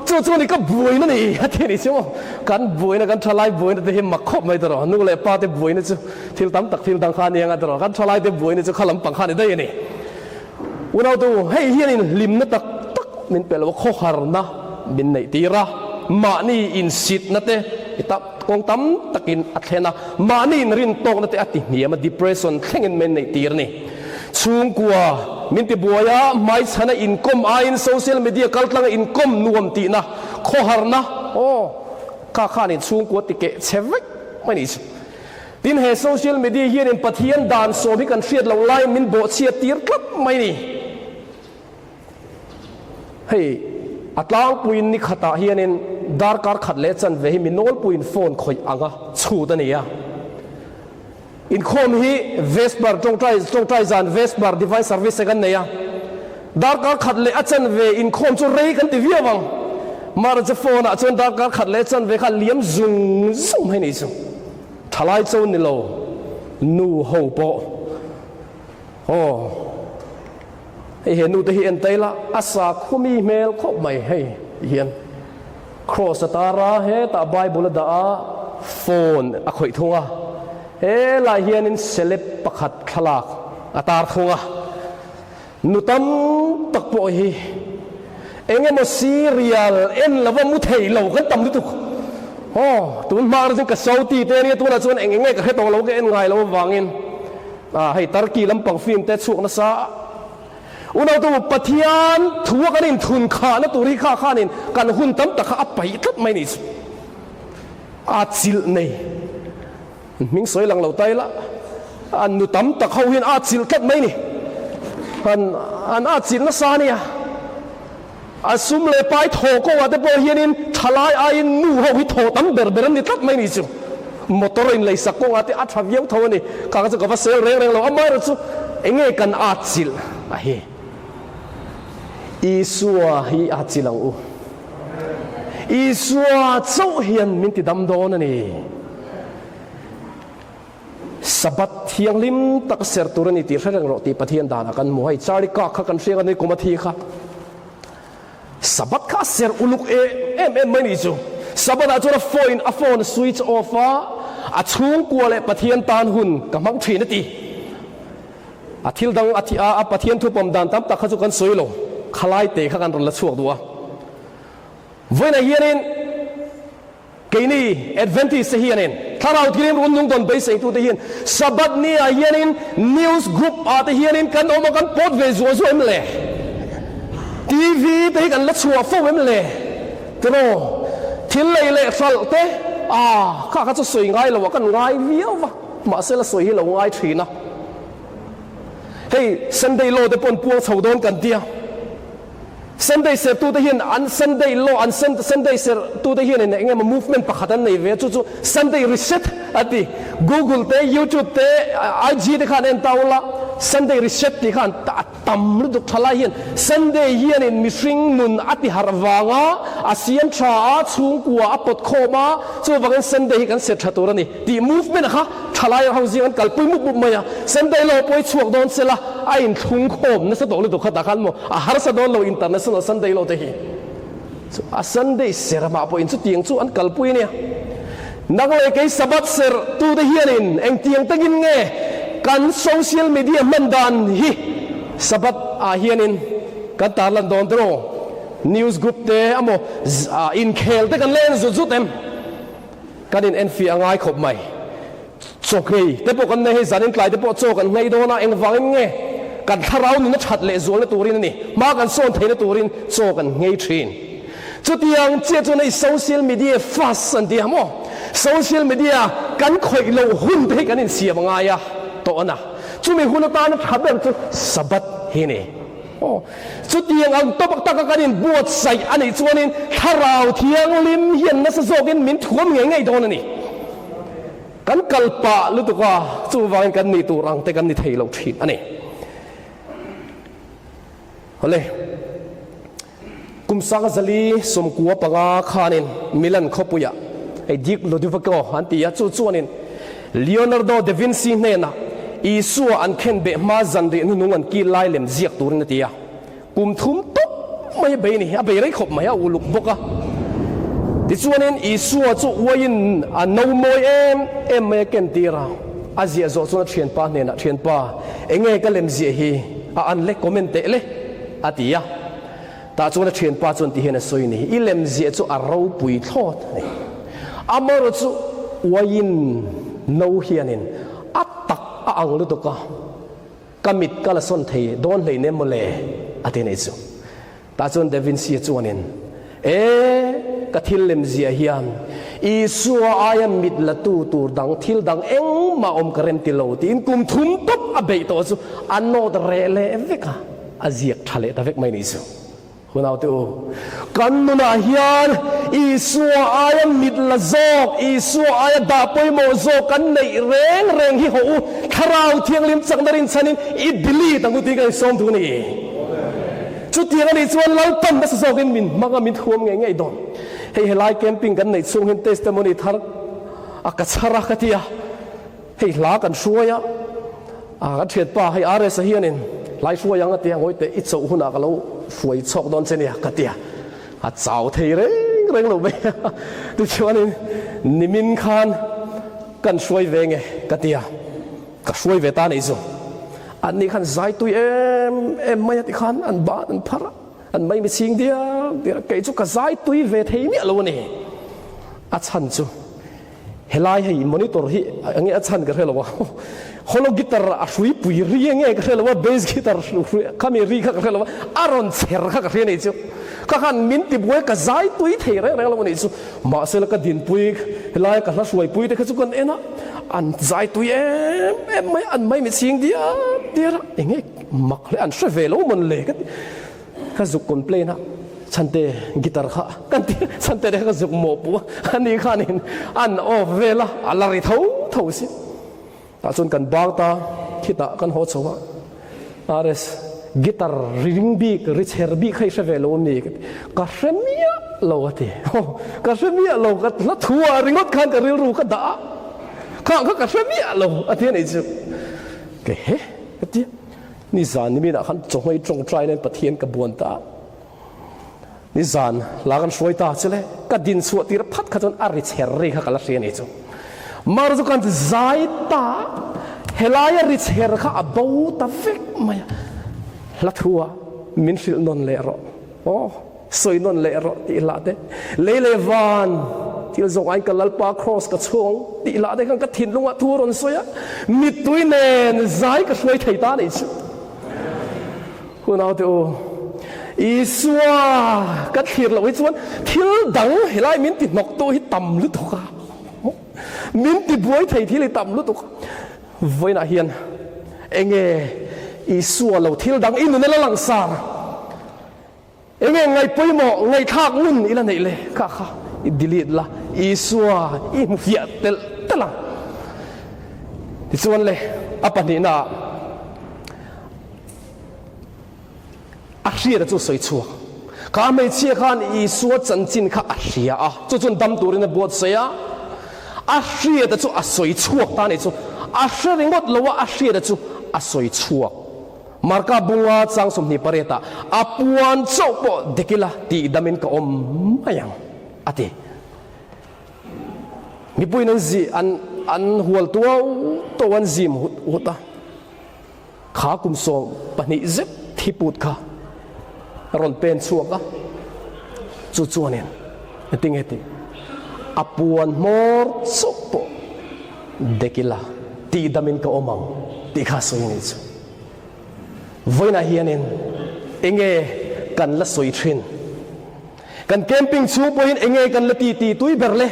chu chuan i ka buaina ni a ti a ni chu maw. Kan buaina kan thalai buaina te hi mak khawp mai tawh nu leh pa te buaina chu thil tam tak thil dang kha a ni anga tawh kan thalai te buaina chu kha lampang kha a ni daih a ni. Unautu, hei hianin hlimna tak tak min pe lo a, khawharna min neih tir a, mahni insitna te i tak kawng tam takin a thlen a, mahni inrintawkna te a ti hniam a, depression thlengin min neih tir a ni. Chhungkua min ti buai a, hmaichhana inkawm aiin social media kaltlanga inkawm nuam tihna, khawharna, aw, kha khanin chhungkua ti keh chhe vek mai ni chu. Tin, he social media hianin Pathian dan sawm hi kan hriat loh laiin min bawhchhiat tir tlat mai ni. Hei, a tlangpuiin ni khatah hianin darkar khat leh chanve hi mi nawlpuiin phone khawih anga chhut a ni a. Inkhawm hi Vesper tawngtai tawngtai zan Vesper Divine Service te kan nei a. Darkar khat leh a chanve inkhawm chu rei kan ti viau ang. Mahse phone ah chuan darkar khat leh chanve kha liam zung zung mai ni chu. Thalai cho ni lo nu ho pawh aw hei he nu te hi en ta ila a sakhaw mi hmel khawp mai hei ti hian cross a tar a hetah bible a dah a phone a khawih thung a helai hianin celeb pakhat thlalak a tar thung a. Nu tam tak pawh hi eng emaw serial en lova mu thei lo kan tam lutuk. Aw, tun hma erawh chuan ka Saudi te ania tunah chuan eng eng nge ka hre tawh lo ka en ngai lo avangin ah hei Turkey lampang film te chhuak nasa a. Unautu Pathian thu a kan inthun khahna tur hi kha khanin kan hun tam tak kha a paih tlat mai nih chu. A chilh nei. Hming sawi lang lo ta ila, an nu tam tak ho hian a chilh tlat mai ni. An an a chilh nasa a nia. A sum leh pai thaw kawngah te pawh hianin thalai aiin nu ho hi thaw tam ber ber an ni tlat mai ni chu. Motor a inleisak kawngah te a tha viau tho a ni. Kha kha chu ka va sel reng reng lo. Amaherawh chu enge kan a chilh a hi. Isua hi a chilh ang u. Isua chauh hian min ti dam dawn a ni. Sabbath thianghlim tak ser tur a ni tih hre reng rawh tih Pathian danah kan hmu. Hei Charlie Kirk kha kan hriang a ni kum a thi kha. Sabbath kha a ser uluk em em mai ni chu. Sabbath ah chuan a phone a phone a switch off a, a chhungkua leh Pathian tan hun ka hmang thin a ti. A thil dang a thi a, a Pathian thu pawm dan tam tak kha chu kan sawi lo, khalai te kha kan rawn la chhuak duh a. Vawiinah hianin keini Adventist te hianin Thlarau Thianghlim run nung dawn beiseitute hian Sabbath ni ah hianin news group ah te hianin kan awm a, kan pawt ve zuah zuah em le? TV te hi kan la chhuah fo em le? Tiraw? Thil lei leh hralh te ah kha kha chu sawi ngai lo ah kan ngai viau va, mahse la sawi hi lo ngai thin a. Hei Sunday law te pawh an puang chho dawn kan tia. Sunday sertute hian an Sunday law an Sunday sertute hian in eng emaw movement pakhat an nei ve a, chu chu Sunday reset a ti. Google te, YouTube te, IG te khan en ta ula, Sunday reset tih khan a tam lutuk tha lai hian Sunday hianin mihring nun a ti harh vanga a siam tha a, chhungkua a pawt khawm a, chuvangin Sunday hi kan ser tha tur a ni tih movement kha thalai ho zing an kalpui mup mup mai a, Sunday law pawh i chhuak dawn sela a inthlung khawm nasa tawh lutuk khatah khan maw a harsa dawn lo International Sunday law te hi chu a Sunday sermah pawhin chutiang chu an kalpui ania. Nang leh kei Sabbath ser tute hianin engtiang takin nge kan social media hman dan hi Sabbath ah hianin kan tarlan dawn tiraw? News group te amaw inkhel te kan la en zut zut em? Kan in enfiah a ngai khawp mai. Chaw nghei te pawh kan nei hei zanin tlai te pawh chaw kan nghei dawn a, engvangin nge kan thlarau nuna that leh zualna turin a ni, hma kan sawn theihna turin chaw kan nghei thin. Chutiang chiah chuan hei social media fast an ti a maw? Social media kan khawih loh hun te hi kan insiam a ngai a tawh a na. Chumi hun atana tha ber chu Sabbath hi a ni. Aw, chutiang ang tawp taka kan inbuatsaih a nih chuanin Thlarau Thianghlim hian nasa zawkin min thuam ngei ngei dawn a ni. Kan kal pah lutuk a, chuvangin kan nih tur ang te kan ni thei lo thin a ni. Awle, kum sanga zali 95 khanin Milan khawpuiah hei Duke Ludovico an ti a, chu chuanin Leonardo da Vinci hnenah Isua an khenbeh hma zanriah hnunung an kil lai lem ziak turin a ti a. Kum thum tawp mai a bei a ni, a bei rei khawp mai, a uluk bawk a. Tichuanin Isua chu uaiin a no mawi em em mai a kentir a, a ziah zawh chuan a thianpa hnenah, Thianpa, enge ka lem ziah hi a an le, comment teh le, a ti a. Tah chuan a thianpa chuan ti hian a sawi ni, I lem ziah chu a ropui thlawt a ni. Amaherawh chu uaiin no hianin a tak a ang lutuk a, ka mit ka la sawn thei dawn hleinem mawle, a ti anih chu. Tah chuan Da Vinci-a chuanin, E, ka thil lem ziah hian Isua aia mit la tu tur dang thil dang engmah awm ka rem ti lo, tiin kum thum tawp a beih tawh chu a nawt reh leh vek a. A ziak tha leh ta vek mai nih chu. Hunaute u, kan nunah hian Isua aia mit la zawk, Isua aia dah pawimawh zawk kan neih reng reng hi hawh u, Thlarau Thianghlim chakna rinchhanin i delete ang u tih ka insawm duh a ni. Chutiang a nih chuan Lalpan nasa zawkin min hmang a, min thuam ngei ngei dawn. Hei helai camping kan neih chhung hian testimony thar a ka chhar a ka ti a. Hei hla kan hruai a, kan thianpa hei RS-a hianin hlai hruai ang a tia, ngawi teh i chauh hunah ka lo hruai chhawk dawn che nia ka tia, a chau thei reng reng lo mai a, tichuanin nimin khan kan hruai ve nge ka tia, ka hruai ve ta a nih chu, anni khan zai tui em em mai a tikhan an ban an phar a, an maimi chhing diak diak a, kei chu ka zai tui ve thei miah lo a ni, a chhan chu. Helai hei monitor hi enge a chhan ka hre lo a, holo guitar a hrui pui ri enge ka hre lo a, bass guitar khami ri kha ka hre lo a, a rawn chher kha ka hria anih chu. Kha khan min ti buai ka zai tui thei reng reng lo anih chu. Mahse la ka dinpui helai ka hla hruai pui te kha chu kan en a, an zai tui em em mai a, an mai mitchhing diar diar a, enge mak hle an hre ve lo mawn le ka ti. Ka zuk complain a, Chhante guitar kha kan ti a, Chhante te kha ka zuk mawhpuh a, ani khanin an off vel a, a la ri tho tho si. Tah chuan kan bang ta, khitah kan haw chho a, RS guitar ri ring bik, ri chher bik kha i hre ve lo ami ka ti, ka hre miah lo a ti, ka hre miah lo, ka hla thu ah ringawt khan ka rilru ka dah a, khang kha ka hre miah lo a ti a nih chu, ke he ka ti a. Nizan nimin ah khan chawhmei tawngtai nen Pathian ka buan ta a, nizan la kan hruai ta che le, ka din chhuah tir phat kha chuan a ri chher ri kha ka la hria ni chu. Mar chu kan zai ta a, Helaia ri chher kha a bo ta vek mai a, hla thua min hrilh nawn leh rawh aw, sawi nawn leh rawh tih hlah te, lei leh van thil zawng aiin ka Lalpa Kraws ka chhuang tih hlah te khan ka thinlungah thu a rawn sawi a, mittui nen zai ka hruai thei ta anih chu. Unaute u, Isua kan thlir loh hi chuan thil dang helai min ti hnawktu hi tam lutuk a. Min ti buai thei thil i tam lutuk. Vawiinah hian enge Isua lo thil dang i nun a la langsar? Enge ngaihpawimawh ngaihthlak ngun i la neih le? Kha kha i delete la, Isua i hmu fiah telh telh ang. Tichuan le a pahnihnaah. A hriat chu sawi chhuak. Kha hmeichhia khan Isua chanchin kha a hria a, chu chuan dam turin a buatsaih a. A hriata chu a sawi chhuak ta a nih chu. A hre ringawt lo a, a hriata chu a sawi chhuak. Marka bunga chang 28 ah, A puan chauh pawh dek ila tih damin ka awm mai ang, a ti. Mipuiin an zi, an, an hual tuau tuau an zim hut hut a. Kha kum 12 zet thi put kha a rawn pen chhuak a, chu chuanin engtin nge tih a puan hmawr chauh pawh dek ila tihdamin ka awm ang tih kha a sawi a nih chu. Vawiinah hianin enge kan la sawi thin? Kan camping chhung pawhin enge kan la ti ti tui ber le?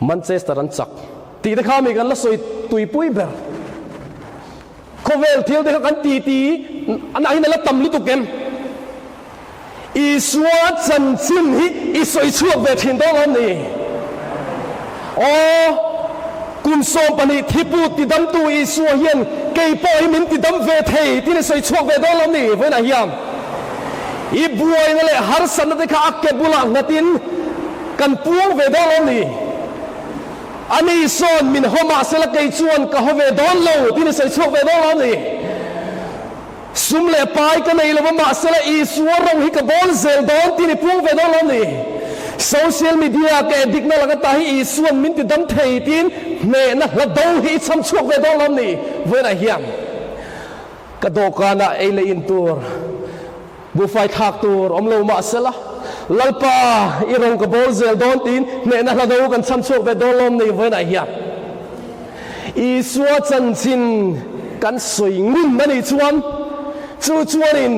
Manchester an chak tih te kha mi kan la sawi tuipui ber. Khawvel thil te kha kan ti ti an ahin a la tam lutuk em? Isua chanchin hi i sawi chhuak ve thin dawn lo ni? Aw, kum 12 thipu tidamtu Isua hian kei pawh hi min tidam ve thei tiin i sawi chhuak ve dawn lo ni? Vawiinah hian i buaina leh harsatna te kha a ke bulah nghatin Kan puang ve dawn lo ni. Ani sawn min haw mah sela kei chuan ka haw ve dawn lo tiin i sawi chhuak ve dawn lo ni. Sum leh pai ka nei lo va mah sela Isua rawng hi ka bawl zel dawn tiin i puang ve dawn lo ni. Social media ka addict na laka ta hi Isua'n min ti dam thei tiin hnehna hla do hi i chham chhuak ve dawn lo ni. Vawiinah hian ka dawhkanah ei leh in tur Buhfai thlak tur awm lo mah sela, Lalpa, i rawng ka bawl zel dawn tiin hnehna hla do kan chham chhuak ve dawn lawm nei vawiinah hian Isua chanchin kan sawi ngun a nih chuan chu chuanin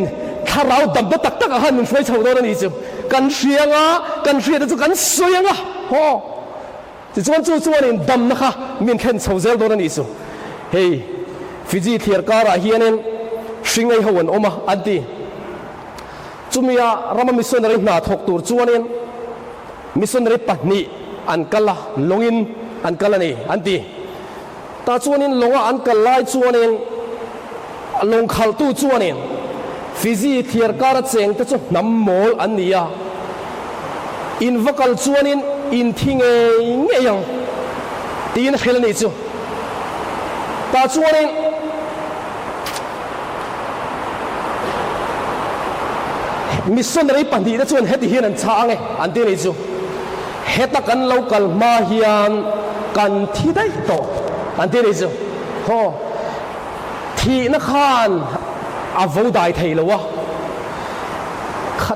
thlarau damna tak takah khan min hruai chho dawn a nih chu. Kan hria anga, kan hriatna chu kan sawi anga, haw. Tichuan chu chuanin damna kha min thlen chho zel dawn a nih chu. Hei Fiji thliar karah hianin hringei ho an awm a, an ti. Chumia rama missionary hna thawk tur chuanin missionary pahnih an kal a, lawngin an kal a ni, an ti. Tah chuanin lawnga an kal lai chuanin lawng khalhtu chuanin Fiji thliar kara chengte chu hnam mawl an ni a, in va kal chuanin in thi ngei ngei ang tiin a hrilh a nih chu. Tah chuanin missionary pahnihte chuan heti hian an chhang e an ti a nih chu. Heta kan lo kal hma hian kan thi daih tawh an ti a nih chu. Haw, thihna khan a vo dai thei lo a,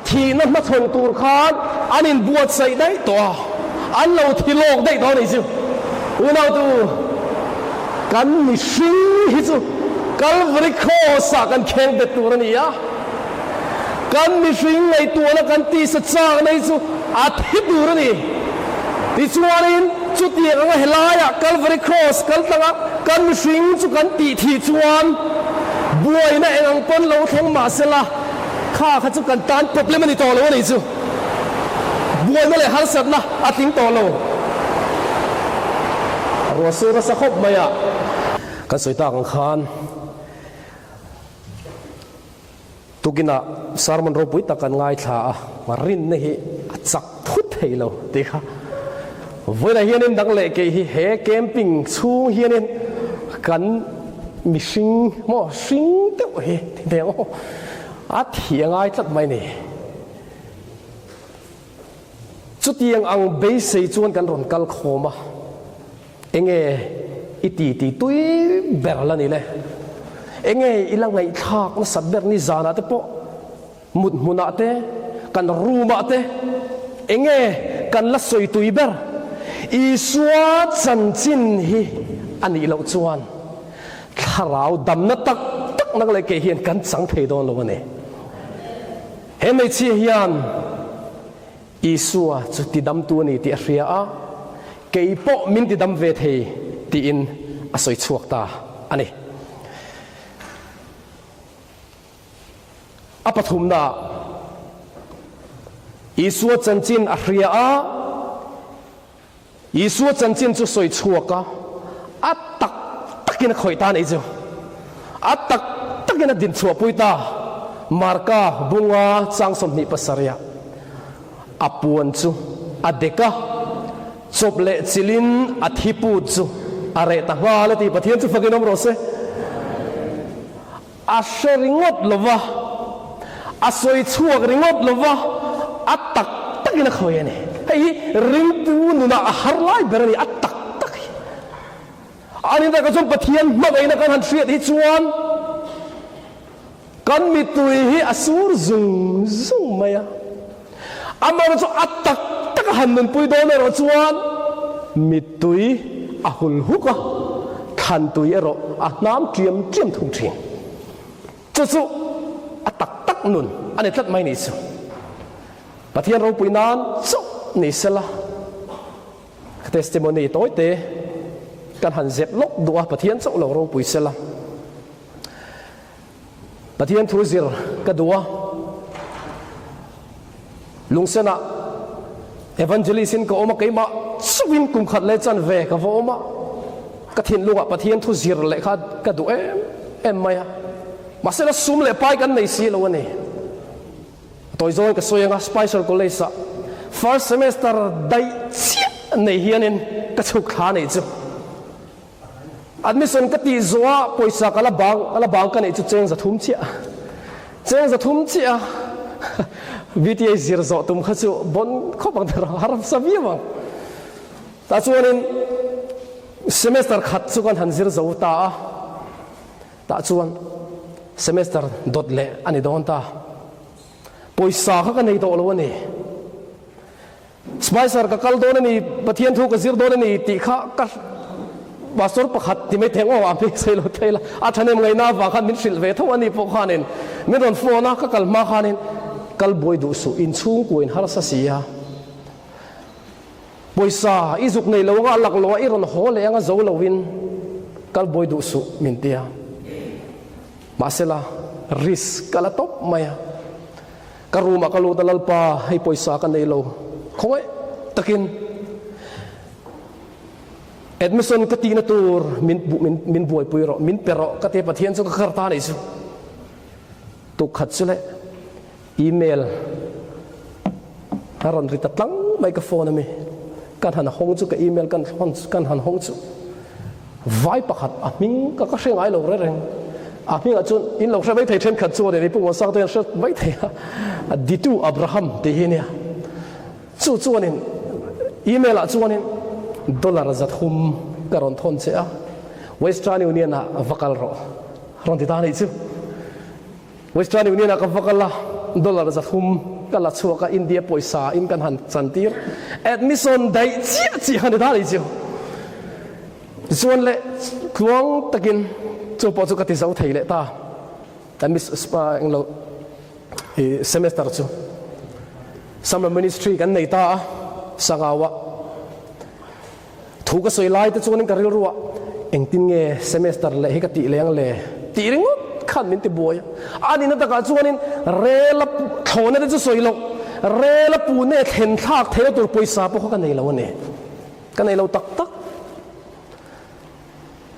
thihna hmachhawn tur khan an inbuatsaih daih tawh a, an lo thi lawk daih tawh a nih chu. Unautu, kan mihring hi chu Calvary Cross-ah kan kheng bet tur a ni a. Kan mihring ngaihtuahna kan tisa chakna hi chu a thi tur a ni. Tichuanin, chutiang anga helaiah Calvary Cross kal tlanga kan mihring chu kan tih thih chuan buaina eng ang pawn lo thleng mah sela, kha kha chu kan tan problem a ni tawh lo a nih chu. Buaina leh harsatna a tling tawh lo. Ruah sur nasa khawp mai a. Kan sawi tak ang khan. Tukinah sermon ropui tak kan ngaithla a, rinna hi a chak phut thei lo tih kha. Vawiinah hianin dang leh kei hi he camping chhung hianin kan mihring maw hring deuh hi ti ve ang aw, a thih a ngai tlat mai ni. Chutiang ang beisei chuan kan rawn kal khawm a. Enge i ti ti tui ber la ni le? Enge i la ngaihthlak nasat ber ni zanah te pawh, mut hmunah te, kan room ah te, enge kan la sawi tui ber? Isua chanchin hi a nih loh chuan thlarau damna tak tak nang leh kei hian kan chang thei dawn lo a ni. He hmeichhia hian Isua chu tidamtu a ni tih a hria a, kei pawh min tidam ve thei tiin a sawi chhuak ta a ni. A pathumnaah, Isua chanchin a hria a, Isua chanchin chu sawi chhuak a, a tak takin a khawih ta a nih chu. A tak takin a din chhuahpui ta. Marka bunga chang 27 a puan chu a dek a, chawp leh chilhin a thi put chu a reh ta nghal a ti. Pathian chu fakin awm rawh se. A hre ringawt lo va, a sawi chhuak ringawt lo va, a tak takin a khawi a ni. Hei hi ringtu nunah a har lai ber a ni, a tak tak hi. A ni takah chuan Pathian hmangaihna kan han hriat hi chuan kan mittui hi a sur zung zung mai a. Amaherawhchu a tak taka han nunpui dawn erawh chuan mittui a hul huk a, thlantui erawh a hnam ṭiam ṭiam thung ṭhin. Chu chu a tak tak nun a ni tlat mai ni chu. Pathian ropui nan chauh ni sela, ka testimony tawite kan han zep lawk duh a, Pathian chauh lo ropui sela. Pathian thu zir ka duh a, Lungsenah Evangelist in ka awm a, keimah chauhin kum khat leh chan ve ka va awm a, ka thinlungah Pathian thu zir leh kha ka duh em em mai a, mahsela sum leh pai kan nei si lo a ni. Tawi zawngin ka sawi ang a, Spicer College ah first semester daih chiah nei hianin ka chhuk thla neih chu. Admission ka tih zawh a pawisa ka la bang ka la bang ka neih chu cheng 300 chiah cheng 300 chiah a VTA zir zawh tum kha chu bon khawp ang ta har sa viau ang tah chuanin semester khat chu kan han zir zo ta a tah chuan semester dawt leh a ni dawn ta pawisa kha ka nei tawh lo a ni. Spicer ka kal dawn a ni, Pathian thu ka zir dawn a ni tih kha ka Pastor pakhat ti mai theng aw a hming sawi lo thei la, a thahnem ngaihna avang khan min hrilh ve tho a ni pawh khanin min rawn phone a, ka kal hma khanin kal buai duh suh, inchhungkua in harsa si a, pawisa i zuk nei lo anga a lak lo a i rawn haw leh anga zo lovin kal buai duh suh min ti a, mahsela risk ka la tawp mai a. Ka room ah ka lut a, Lalpa hei pawisa ka nei lo, khawngaih takin admission ka tihna tur min min buaipui rawh, min pe rawh ka ti a, Pathian chu ka kar ta anih chu. Tuk khat chu leh email a rawn ri ta tlang mai ka phone ami, kan han hawng chu ka email kan kan han hawng chu. Vai pakhat a hming ka ka hre ngai lo reng reng. A hmingah chuan in lo hre mai thei thenkhat chuan in Pu Muansang te hian hre mai thei a, Ditu Abraham tih hi nia. Chu chuanin email ah chuanin dollar 300 ka rawn thawn che a, Western Union ah va kal rawh rawn ti ta anih chu. Western Union ah ka va kal a, dollar 300 ka la chhuak a, India pawisa in kan han chan tir. Admission daih chiah chiah a ni ta anih chu. Tichuan leh tluang takin chu pawh chu ka ti zo thei leh ta. Kan miss englo i semester chu summer ministry kan nei ta a, Sangau ah. Thu ka sawi lai te chuanin ka rilru ah engtin nge semester leh hi ka tih leng le tih ringawt khan min ti buai a. A nihna takah chuanin rel a thlawhna te chu sawi loh, rel a pune thlen thlak theihna tur pawisa pawh kha ka nei lo a ni. Ka nei lo tak tak.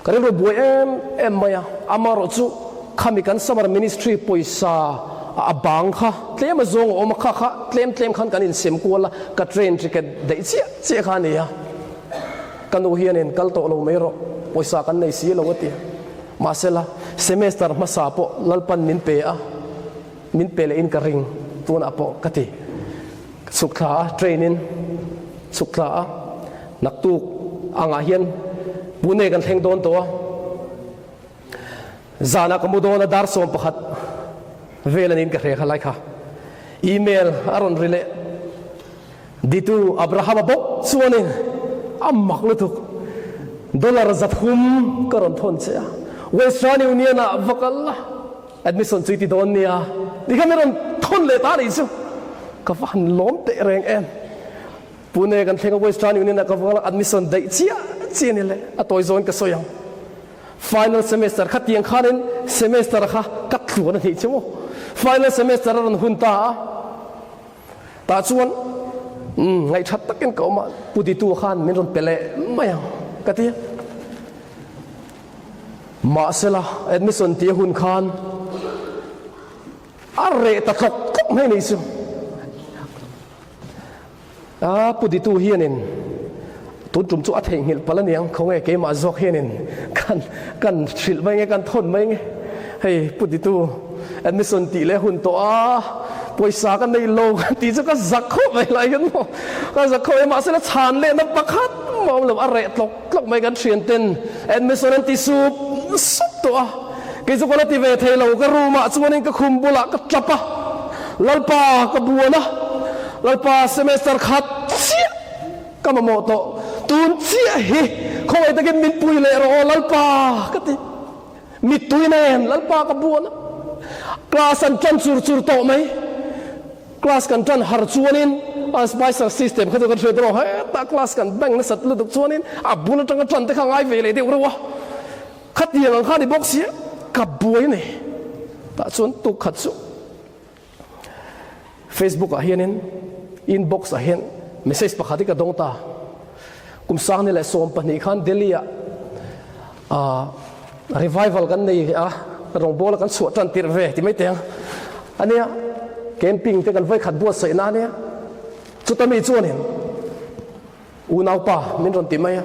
Ka rilru buai em em mai a, amaherawh chu khami kan summer ministry pawisa a bang kha tlem a zawng a awm a, kha kha tlem tlem khan kan insem kual a, ka train ticket daih chiah chiah kha a ni a. Ka nu hianin kal tawh lo mai rawh, pawisa kan nei si lo a ti a. Mahsela semester hmasa pawh Lalpan min pe a, min pe lehin ka ring tunah pawh ka ti. Ka chhuk thla a, train in chhuk thla a, naktuk angah hian. Pune kan thleng dawn tawh a, zanah ka mu dawn a, dar 11 vel aniin ka hre kha lai kha. Email a rawn ri leh. Ditu Abrahama bawk chuanin a mak lutuk dollar 300 ka rawn thawn che a, Western Union ah va kal la, admission chu i ti dawn nia ti kha min rawn thawn leh ta anih chu. Ka va han lawm teh reng em. Pune kan thleng a Western Union ah ka va kal a, admission daih chiah chiah a ni le, a tawi zawn ka sawi ang. Final semester kha tiang khanin semester kha ka tluan a nih chu maw. Final semester a rawn hun ta a. Tah chuan umm ngaihthat takin ka awm a, Pu Ditu khan min rawn pe leh mai ang ka ti a. Mahsela admission tih a hun khan a reh ta tlawk tlawk mai a nih chu. A Pu Ditu hianin tun tum chu a theihnghilh palh a niang, khawnge keimah zawk hianin kan kan hrilh mai nge kan thawn mai nge. Hei Pu Ditu admission tih leh hun tawh a, pawisa ka nei lo kan tih chu ka zak khawp mai lai hian maw, ka zak khawp mai mahse la chhan lehna pakhat mah awm lo, a reh tlawk tlawk mai kan thian ten admission an ti sup sup tawh a, kei chu ka la ti ve thei lo, ka room ah chuanin ka khum bulah ka tap a, Lalpa ka buan a, Lalpa semester khat chiah ka mamawh tawh, tun chiah hi khawngaih takin min pui leh rawh aw Lalpa ka ti. Mittui nen Lalpa ka buan a, class an tan chur chur tawh mai. Class kan tan har chuanin a spicer system kha chu kan hriat erawh hetah class kan bank nasat lutuk chuanin a bul atanga tan te kha ngai ve leh deuh reuh a, khatiang ang kha ni bawk sia ka buai a ni. Tah chuan tuk khat chu. Facebook ah hianin inbox ah hian message pakhat hi ka dawng ta. Kum 2012 khan Delhi ah ah revival kan nei a, rawngbawla kan chhuah tan tirh ve ti mai teh ang ania, camping te kan vawikhat buatsaih na ania. Chuta mi chuanin unaupa min rawn ti mai a.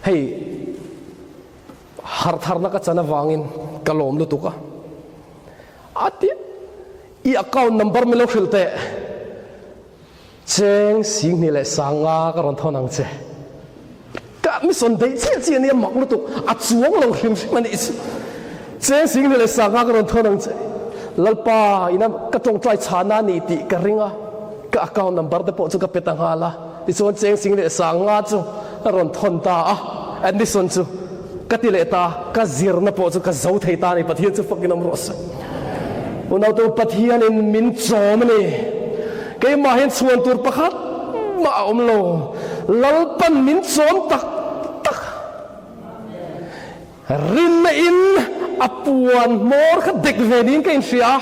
Hei hartharna ka chan avangin ka lawm lutuk a, a ti i account number min lo hrilh teh, cheng 2050 ka rawn thawn ang che. Ka mi sawn daih chiah chiah ania mak lutuk, a chuang lo hrim hrim a nih chu. Cheng 2050 ka rawn thawn ang che. Lalpa ina ka tawngtai chhana a ni tih ka ring a, ka account number te pawh chu ka pe ta nghal a. Tichuan cheng 1050 chu a rawn thawn ta a, admission chu ka ti leh ta, ka zirna pawh chu ka zo thei ta a ni, Pathian chu fakin awm rawh se. Unautu Pathianin min chawm a ni, keimah hian chhuan tur pakhat mah a awm lo, Lalpan min chawm tak tak. Rinna in a puan hmawr kha dek ve niin ka inhria a,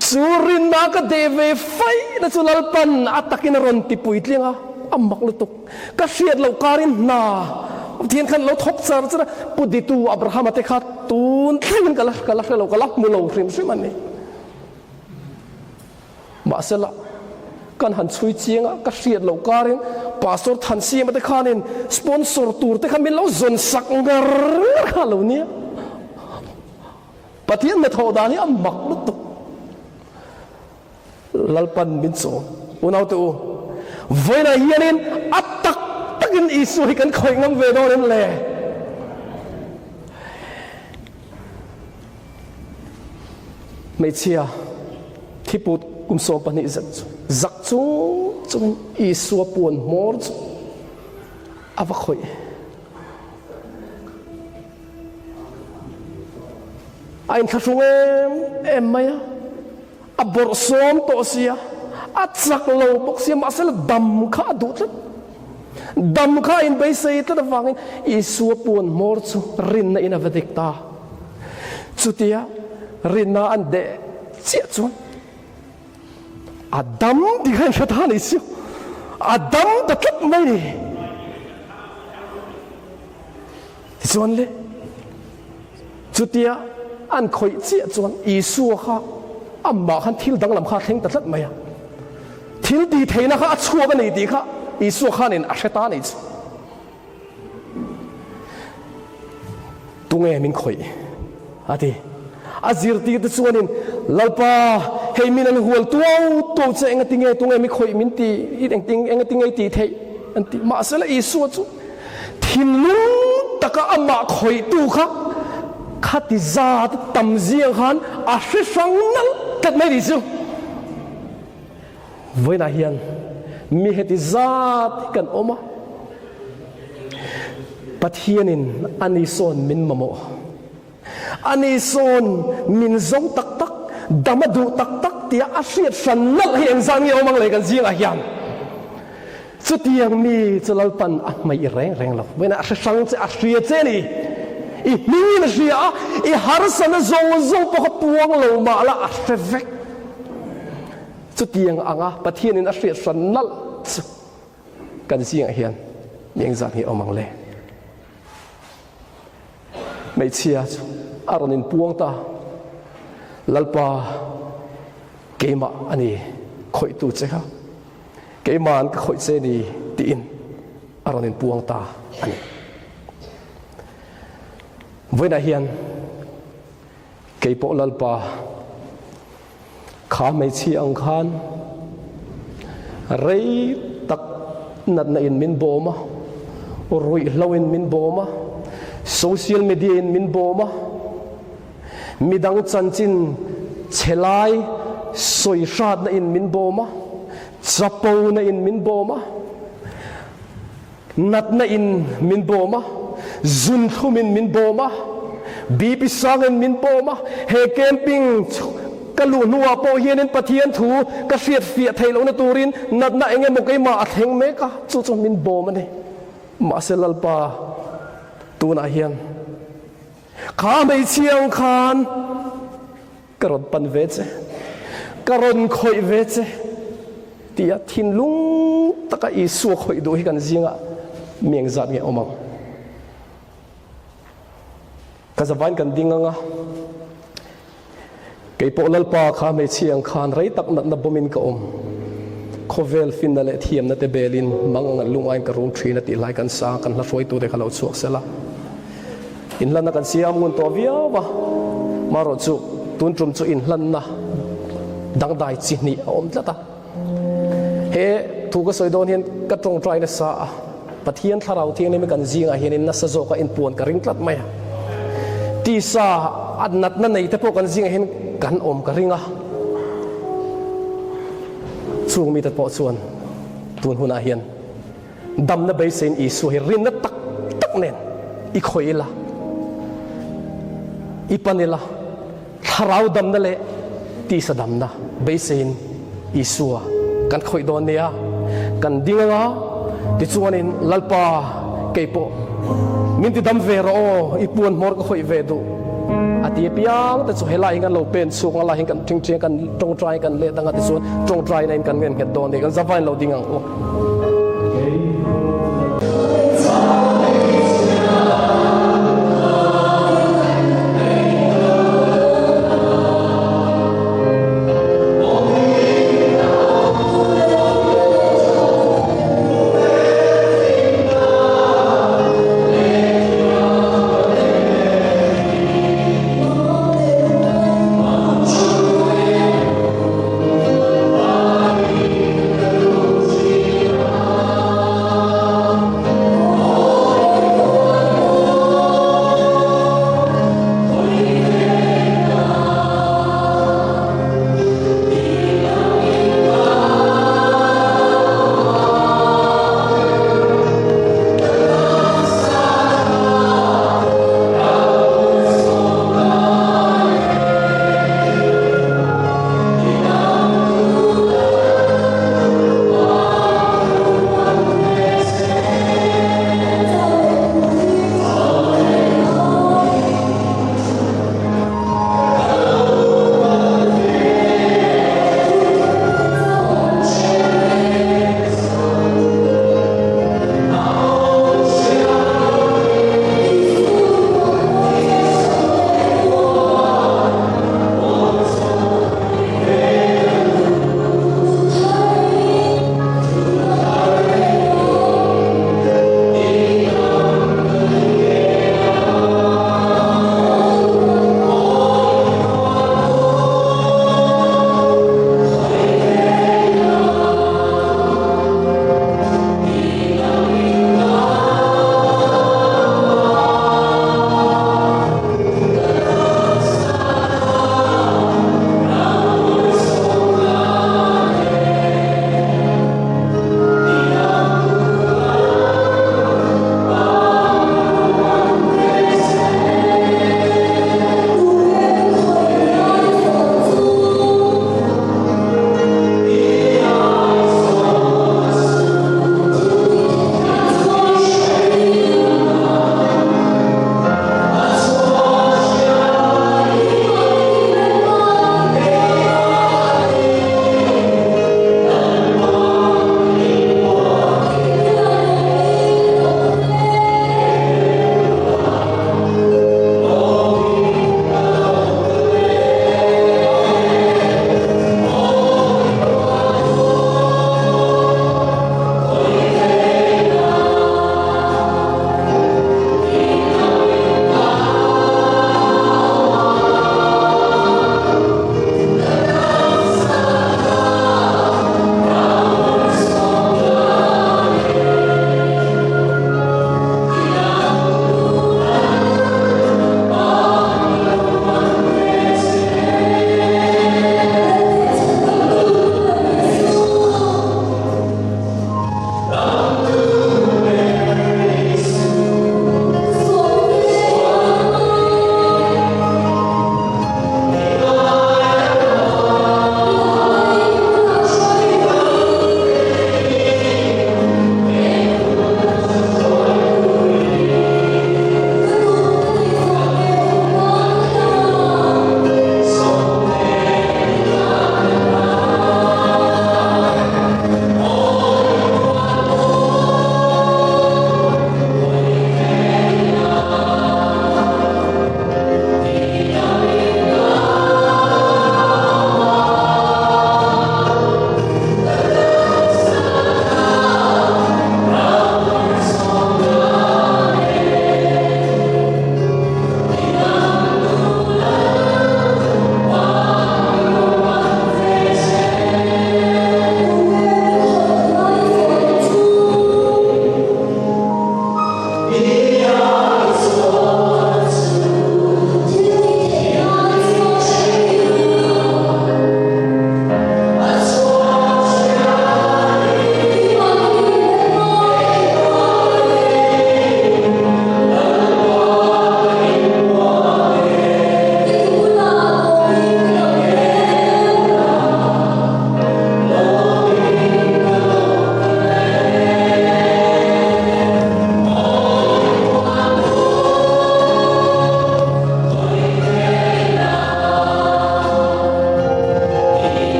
chu rinna ka deh ve faih na chu Lalpan a takin a rawn ti puitling a, a mak lutuk. Ka hriat loh karin hna Pathian khan lo thawk char char a, Pu Ditu Abrahama te kha tun thlengin ka la ka la hre lo, ka la hmu lo hrim hrim a ni. Mahsela, kan han chhui chiang a, ka hriat loh karin Pastor Thansiama te khanin sponsor tur te kha min lo zawn sak ngar ngar kha a lo nia. Pathian hnathawh dan hi a mak lutuk. Lalpan min chawm. Unaute u, vawiinah hianin a tak takin Isua hi kan khawih ngam ve dawn em le? Hmeichhia thiput kum 12 zet chu zak chung chungin Isua puan hmawr chu a va khawih. A inthlahrung em em mai a, a bawrhsawm tawh sia, a chak lo bawk sia, mahse la dam kha a duh tlat. Dam kha a inbeisei tlat avangin Isua puan hmawr chu rinna in a va dik ta. Chutia rinna an deh chiah chuan a dam tih kha inhre ta a ni chu. A dam ta tlat mai ni. Tichuan le, chutia an khawih chiah chuan Isua kha amah khan thil danglam kha a thleng ta tlat mai a. Thil tih theihna kha a chhuak a ni tih kha Isua khanin a hre ta a ni chu. Tunge min khawih? a ti. A zirtirte chuanin, Lalpa, hei min an hual tuau tuau che, engatinge tunge mi khawih min ti, engtinge i tih theih? an ti. Mahsela Isua chu thinlung taka amah khawihtu kha khati zat tam ziang khan a hre hrang nalh tlat mai ni chu. Vawiinah hian mi heti zat hi kan awm a, Pathianin ani sawn min mamawh. Ani sawn min zo tak tak, dam a duh tak tak tia a hriat hran nalh hi engzah nge awm ang le kan zingah hian? Chutiang mi chu Lalpan a hmaih reng reng lo. Vawiinah a hre hrang che, a hria che a ni. I hmingin a hria a, i harsana zawng zawng pawh kha puang lo mah la a hre vek. Chutiang anga Pathianin a hriat hran nalh chu kan zingah hian mi engzah nge awm ang le? Hmeichhia chu a rawn inpuang ta, Lalpa, keimah a ni khawihtu che kha, keima'n ka khawih che ni tiin a rawn inpuang ta a ni. Vawiinah hian keipawh Lalpa, Kha hmeichhia ang khan rei tak natna in min bawm a, ruihhlo in min bawm a, social media in min bawm a, midang chanchin chhe lai sawi hratna in min bawm a, chapo na in min bawm a, Natna in min bawm a, zunthlum in min bawm a, BP sang in min bawm a, he camping ka luh hnuah pawh hianin Pathian thu ka hriat fiah theih lohna turin natna eng emaw keimah a thleng mek a, chu chu min bawm a ni. Mahse Lalpa tunah hian kha hmeichhia ang khan Ka rawn pan ve che, ka rawn khawih ve che tia thinlung taka Isua khawih duh hi kan zingah mi engzat nge awm ang? Ka zavain kan ding ang a, kei pawh Lalpa kha hmeichhia ang khan rei tak natna bawmin ka awm. Khawvel finna leh thiamna te belin mang ang lungain ka rum thin a tih lai kan sa, kan hla hruaitute kha lo chhuak sela. Inhlanna kan siam ngun tawh viau a, marawh chu tun tum chu inhlanna dangdai chi hnih a awm tlat a. He thu ka sawi dawn hian ka tawngtai nasa a, Pathian Thlarau Thianghlim hi kan zingah hianin nasa zawka inpuan ka ring tlat mai a. Tisa a natna nei te pawh kan zingah hian kan awm ka ring a. Chung mite pawh chuan tun hunah hian Damna beiseiin Isua hi rinna tak tak nen i khawih ila, i pan ila, thlarau damna leh tisa damna beiseiin Isua kan khawih dawn nia. Kan ding anga, tichuanin Lalpa keipawh min ti dam ve rawh aw, i puan hmawr ka khawih ve duh a ti apiang te chu helai hi kan lo pen chhuak ang, lai hi kan ṭingṭing kan ṭawngṭai kan let anga tichuan ṭawngṭaina in kan ngen nghet dawn nia, kan zavain lo ding ang u.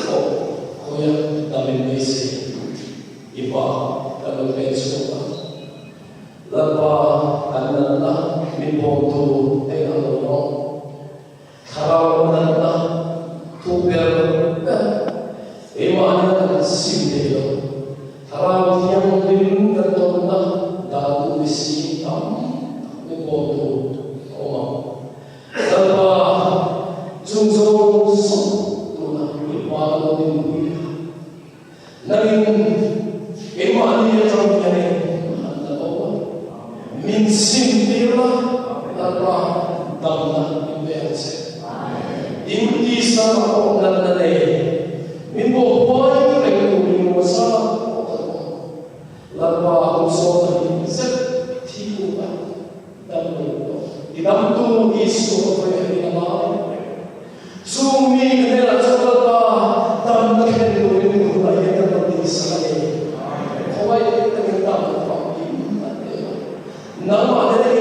pawh khawia dam in beisei i pa kan lo pen chhuak a. Lalpa kan natna min bawmtu eng ang lo rawh. Thlarau natna thu ber ber keimahni kan sim thei lo. Thlarau Thianghlim kan tawnna dan duh ni si tam tak min bawmtu a awm ang. Lalpa chung zawng zawng tuna i hma lo dinpui te kha Nangin keimahni atang hianin han la bo a, min simtir la, Lalpa damna min pe ang che. Tin tisa ah pawh natna nei, min bawh huai reng tur ringawt zat pawh kan awm. Lalpa hawmsawmna hi zet thi tura dam lo tawh. I damtu Isua ka vawi hi a ngai reng. Chung mi ka hnenah chuan Lalpa damna thlen turin min hunah hian kan rawn dinsak a ni. Khawngaih takin damna famkim an pe a. Nangmah hnena.